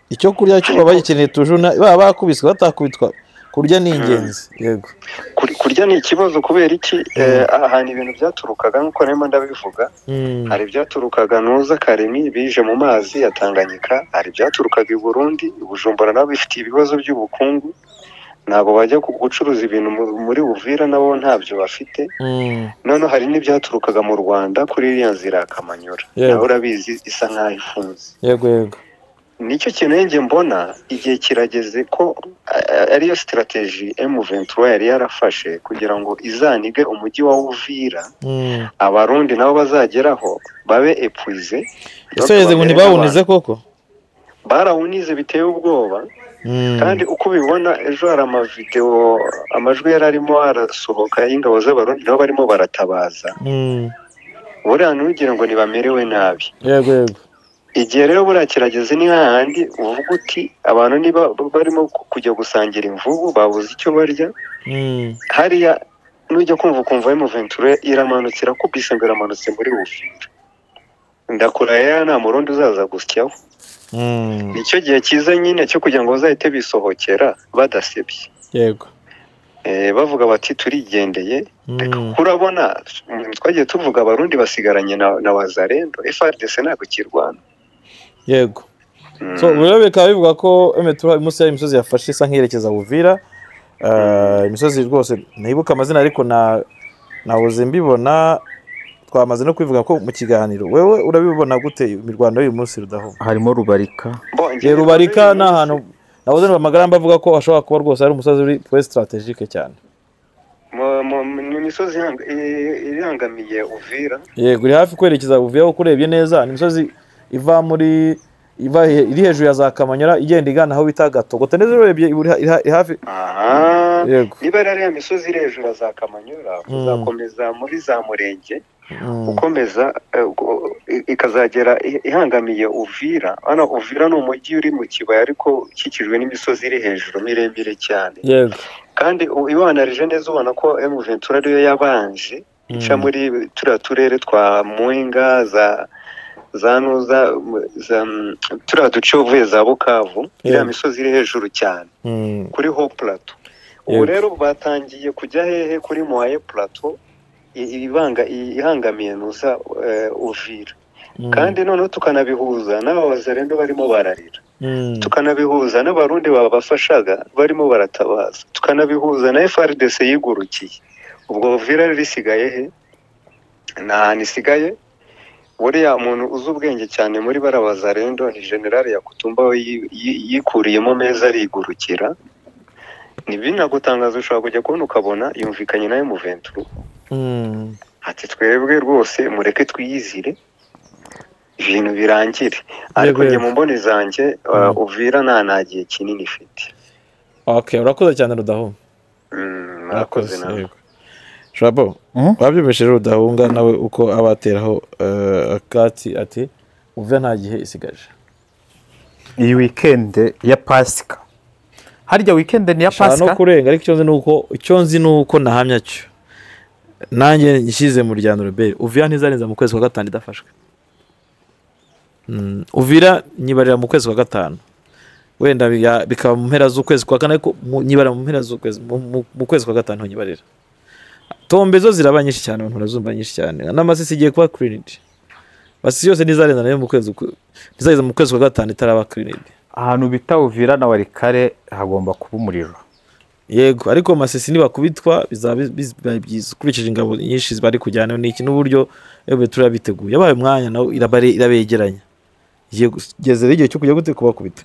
icyo kurya cyo babagikeneye tujuna baba bakubiswe batakubitwa, kurya ni ingenzi. Yego. Kurya ni ikibazo kubera iki? Ahantu ibintu byaturukaga nkuko narimo ndabivuga, hari byaturukaga nuza Karemi bije mu mazi ya Tanganyika, hari byaturukaga i Burundi, i Bujumbura nabo bifite ibibazo by'ubukungu, ntabwo bajya gucuruza ibintu muri Uvira nabo ntabyo bafite. None hari n'ibyaturukaga mu Rwanda kuri iriya nzira ya Kamanyura, naho urabizi isa nkaho ifunze. Yego yego. Nicyo kintu njye mbona igihe kirageze ko ariyo strategy M23 yari yarafashe kugira ngo izanige umujyi wa Uvira, abarundi nabo bazageraho babe épuisé. Ese ngo ntibawunize koko? Barawunize biteye ubwoba. Kandi uko ubibona ejo hari amavideo, amajwi yari arimo arasohoka y'ingabo z'abarundi nabo barimo baratabaza. Buriya ntugira ngo ntibamerewe nabi. Yego yego. Igihe rero buriya kirageze ni hahandi uvuga uti abantu niba barimo kujya gusangira imvubu babuze icyo barya. Hariya nujya kumva ukumva M23 iramanutse irakubise ngo iramanutse muri Uvira. Ndakuraya nta murundi uzaza gusyaho. Nicyo gihe cyiza nyine cyo kugira ngo bazahite bisohokera badasebye. Yego. Bavuga bati turigendeye. Kurabona twagiye tuvuga abarundi basigaranye na Wazalendo, FARDC ntabwo kirwana. Yego. So rero bikaba bivuga ko M23 umunsi imisozi yafashe isa nkiyerekeza Uvira. Imisozi rwose ntibuka amazina ariko nahoze mbibona, twamaze no kwivuga ko mu kiganiro. Wewe urabibona gute imirwano y'uyu munsi Rudaho? Harimo Rubarika. Rubarika ni ahantu nahoze n'amagambo avuga ko hashobora kuba rwose ari umusozi uri très stratégique cyane. Ni imisozi irangamiye Uvira. Yego, uri hafi kwerekeza Uvira uko urebye neza, ni imisozi iva muri iva iri hejuru ya za Kamanyora igenda igana aho bita Gatogota neza urebye iri hafi. Yego. Niba ari ya misozi iri hejuru ya za Kamanyora uzakomeza muri za Murenge, ukomeza ikazagera ihangamiye Uvira. Hano Uvira ni umujyi uri mu kibaya ariko ukikijwe n'imisozi iri hejuru miremire cyane. Yego. Kandi iwanarije neza ubona ko M23 ariyo yabanje ica muri turiya turere twa Mwenga za Nuza za turiya duce uvuye za Bukavu, iriya misozi iri hejuru cyane kuri Haut Plateau. Ubu rero batangiye kujya hehe kuri Moyen Plateau ibanga ihangamiye Nuza Uvira. Kandi noneho tukanabihuza n'aba Wazalendo barimo bararira, tukanabihuza n'abarundi babafashaga barimo baratabaza, tukanabihuza na FARDC yigurukiye. Ubwo Uvira risigaye he? Nta nisigaye. Buriya umuntu uzi ubwenge cyane muri barabazarendo ni General Yakutumba we yikuriyemo meza arigurukira. Ntibinagutangaza ushobora kujya kubona ukabona yumvikanye na M23. Ati twebwe rwose mureke twiyizire ibintu birangire. Ariko njye mu mboni zanjye Uvira nta gihe kinini ifite. Okay, urakoze cyane Rudaho. Murakoze nawe. Shabo, wabyumvise Rudahunga nawe uko abateraho akati ati Uvira nta gihe isigaje. Iyi weekend ya Pasika. Harya weekend ni ya Pasika? No kurenga, ariko icyo nzi nuko nahamya cyo. Nanjye nshyize mu rya Robert, Uvira ntizarenza mu kwezi kwa gatanu idafashwe. Uvira nyibarira mu kwezi kwa gatanu. Wenda bikaba mu mpera z'ukwezi kwa kane, ariko nyibarira mu mpera z'ukwezi mu kwezi kwa gatanu nyibarira. Tombe zo ziraba nyinshi cyane, abantu barazumva nyinshi cyane. N'amasisi igiye kuba cleaned. Masisi yose ntizarenza nayo mu kwezi ntizarenza mu kwezi kwa gatanu itaraba cleaned. Ahantu bita Uvira na Walikare hagomba kuba umuriro. Yego, ariko masisi nibakubitwa bizaba byiza ukurikije ingabo nyinshi bari kujyana n'iki n'uburyo M23 biteguye. Yabaye umwanya nawo irabegeranya. Igeze igihe cyo kujya gute kubakubita.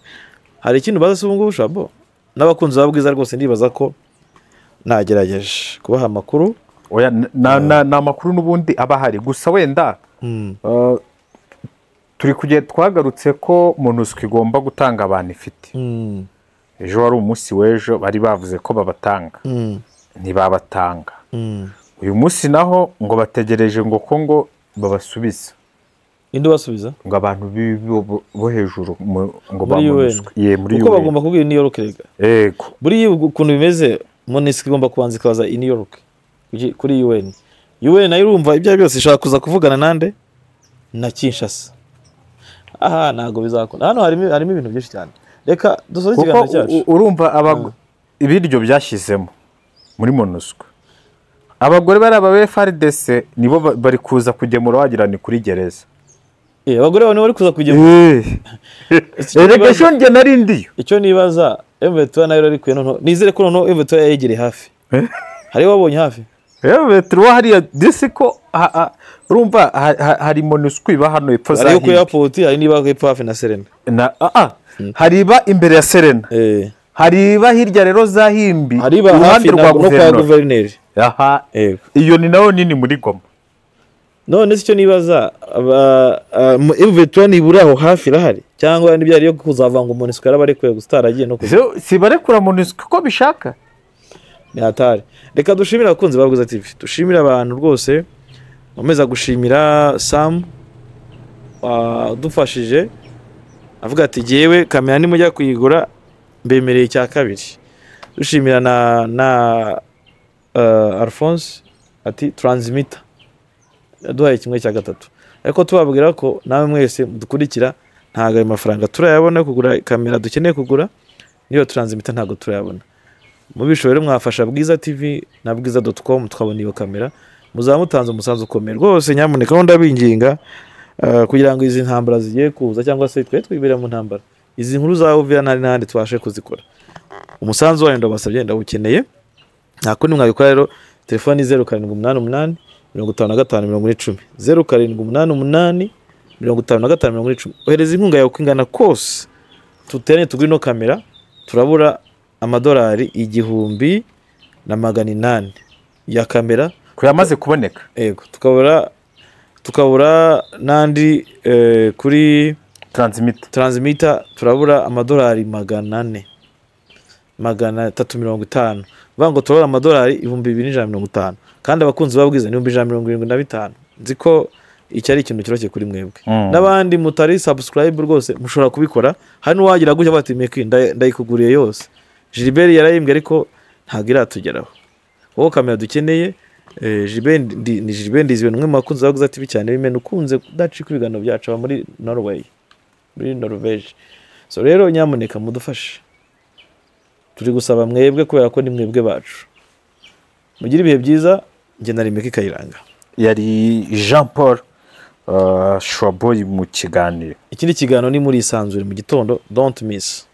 Hari ikintu baza ubu ngubu Shabo n'abakunzi babwiza rwose ndibaza ko nagerageje kubaha amakuru. Oya, na makuru n'ubundi aba hari gusa wenda turi kujye twagarutse ko MONUSCO igomba gutanga abantu ifite. Ejo wari umunsi w'ejo bari bavuze ko babatanga, ntibabatanga. Uyu munsi naho ngo bategereje ngo ko ngo babasubiza. Inde basubiza? Ngo abantu bo hejuru ngo ba MONUSCO. Ye muri UN. Uko bagomba kubwira New York rega. Yego. Buri ukuntu bimeze MONUSCO igomba kubanza ikabaza i New York kuri UN. UN nayo urumva ibyo byose ishaka kuza kuvugana nande na Kinshasa. Aha ntago bizakunda. Hano harimo ibintu byinshi cyane. Reka dusoze ikiganiro cyacu. Urumva ibiryo byashyizemo muri MONUSCO. Abagore bari aba FARDC nibo bari kuza kugemura wagira ni kuri gereza. Abagore bane bari kuza kugemura. Erega cyo nge nari ndiyo. Icyo nibaza M23 nayo rari kuye noneho nizere ko noneho M23 yegereye hafi. Hari wabonye hafi? M23 hariya disi ko urumva hari MONUSCO iba hano epfo za hari ku airport, hari niba hepfo hafi na Serena na hari iba imbere ya Serena, hari iba hirya rero za Himbi, iruhande rwa guverineri. Aha, iyo ni nayo nini muri Goma. None se icyo nibaza, M23 nibura aho hafi irahari cyangwa n'ibyari yo kuzavanga MONUSCO yarabarekuye gutaragiye no kuza? Si barekura MONUSCO ko bishaka ni hatari. Reka dushimire abakunzi ba Bwiza TV, dushimire abantu rwose nkomeza gushimira Sam udufashije avuga ati jyewe kamera nimujya kuyigura mbemereye icya kabiri. Dushimira na Alphonse ati transmitter yaduhaye kimwe cya gatatu, ariko tubabwira ko nawe mwese dukurikira ntago ayo mafaranga turayabona kugura kamera dukeneye kugura, niyo transmitter ntago turayabona. Mubishoboye mwafasha Bwiza TV na bwiza.com tukabona iyo kamera, muzamutanze umusanzu ukomeye rwose. Nyamuneka aho ndabinginga kugira ngo izi ntambara zigiye kuza cyangwa se twe twibera mu ntambara, izi nkuru za Uvira ntari n'ahandi tubashe kuzikora. Umusanzu wanyu ndabasabye, ndawukeneye. Nta kundi mwabikora rero, telefoni 0788 55 40 10, 0788 55 40 10. Ohereza inkunga yawe uko ingana kose, tuteranye tugure ino kamera. Turabura amadolari 1800 ya kamera kuyamaze kuboneka. Yego, tukabura nandi kuri transmitter turabura amadolari 400 350, bango turabura amadolari 2150, kandi abakunzi babwiza ni 175. Nzi ko iki ari ikintu kiroke kuri mwebwe. N'abandi mutari subscribe rwose mushobora kubikora. Hano wagira gutya bati meki ndayikuguriye yose. Gilbert yarayimbwe ariko ntago iratugeraho. Wowe kamera dukeneye. Gilbert ni Gilbert ndizwe numwe mu bakunzi ba Bwiza TV cyane bimena ukunze kudacika ibiganiro byacu aba muri Norway, muri Norvege. So rero nyamuneka mudufashe, turi gusaba mwebwe kubera ko ni mwebwe bacu. Mugire ibihe byiza. Njye nari Meki Kayiranga, yari Jean Paul Shwaboy mu kiganiro. Ikindi kiganiro ni muri Isanzure mu gitondo, don't miss.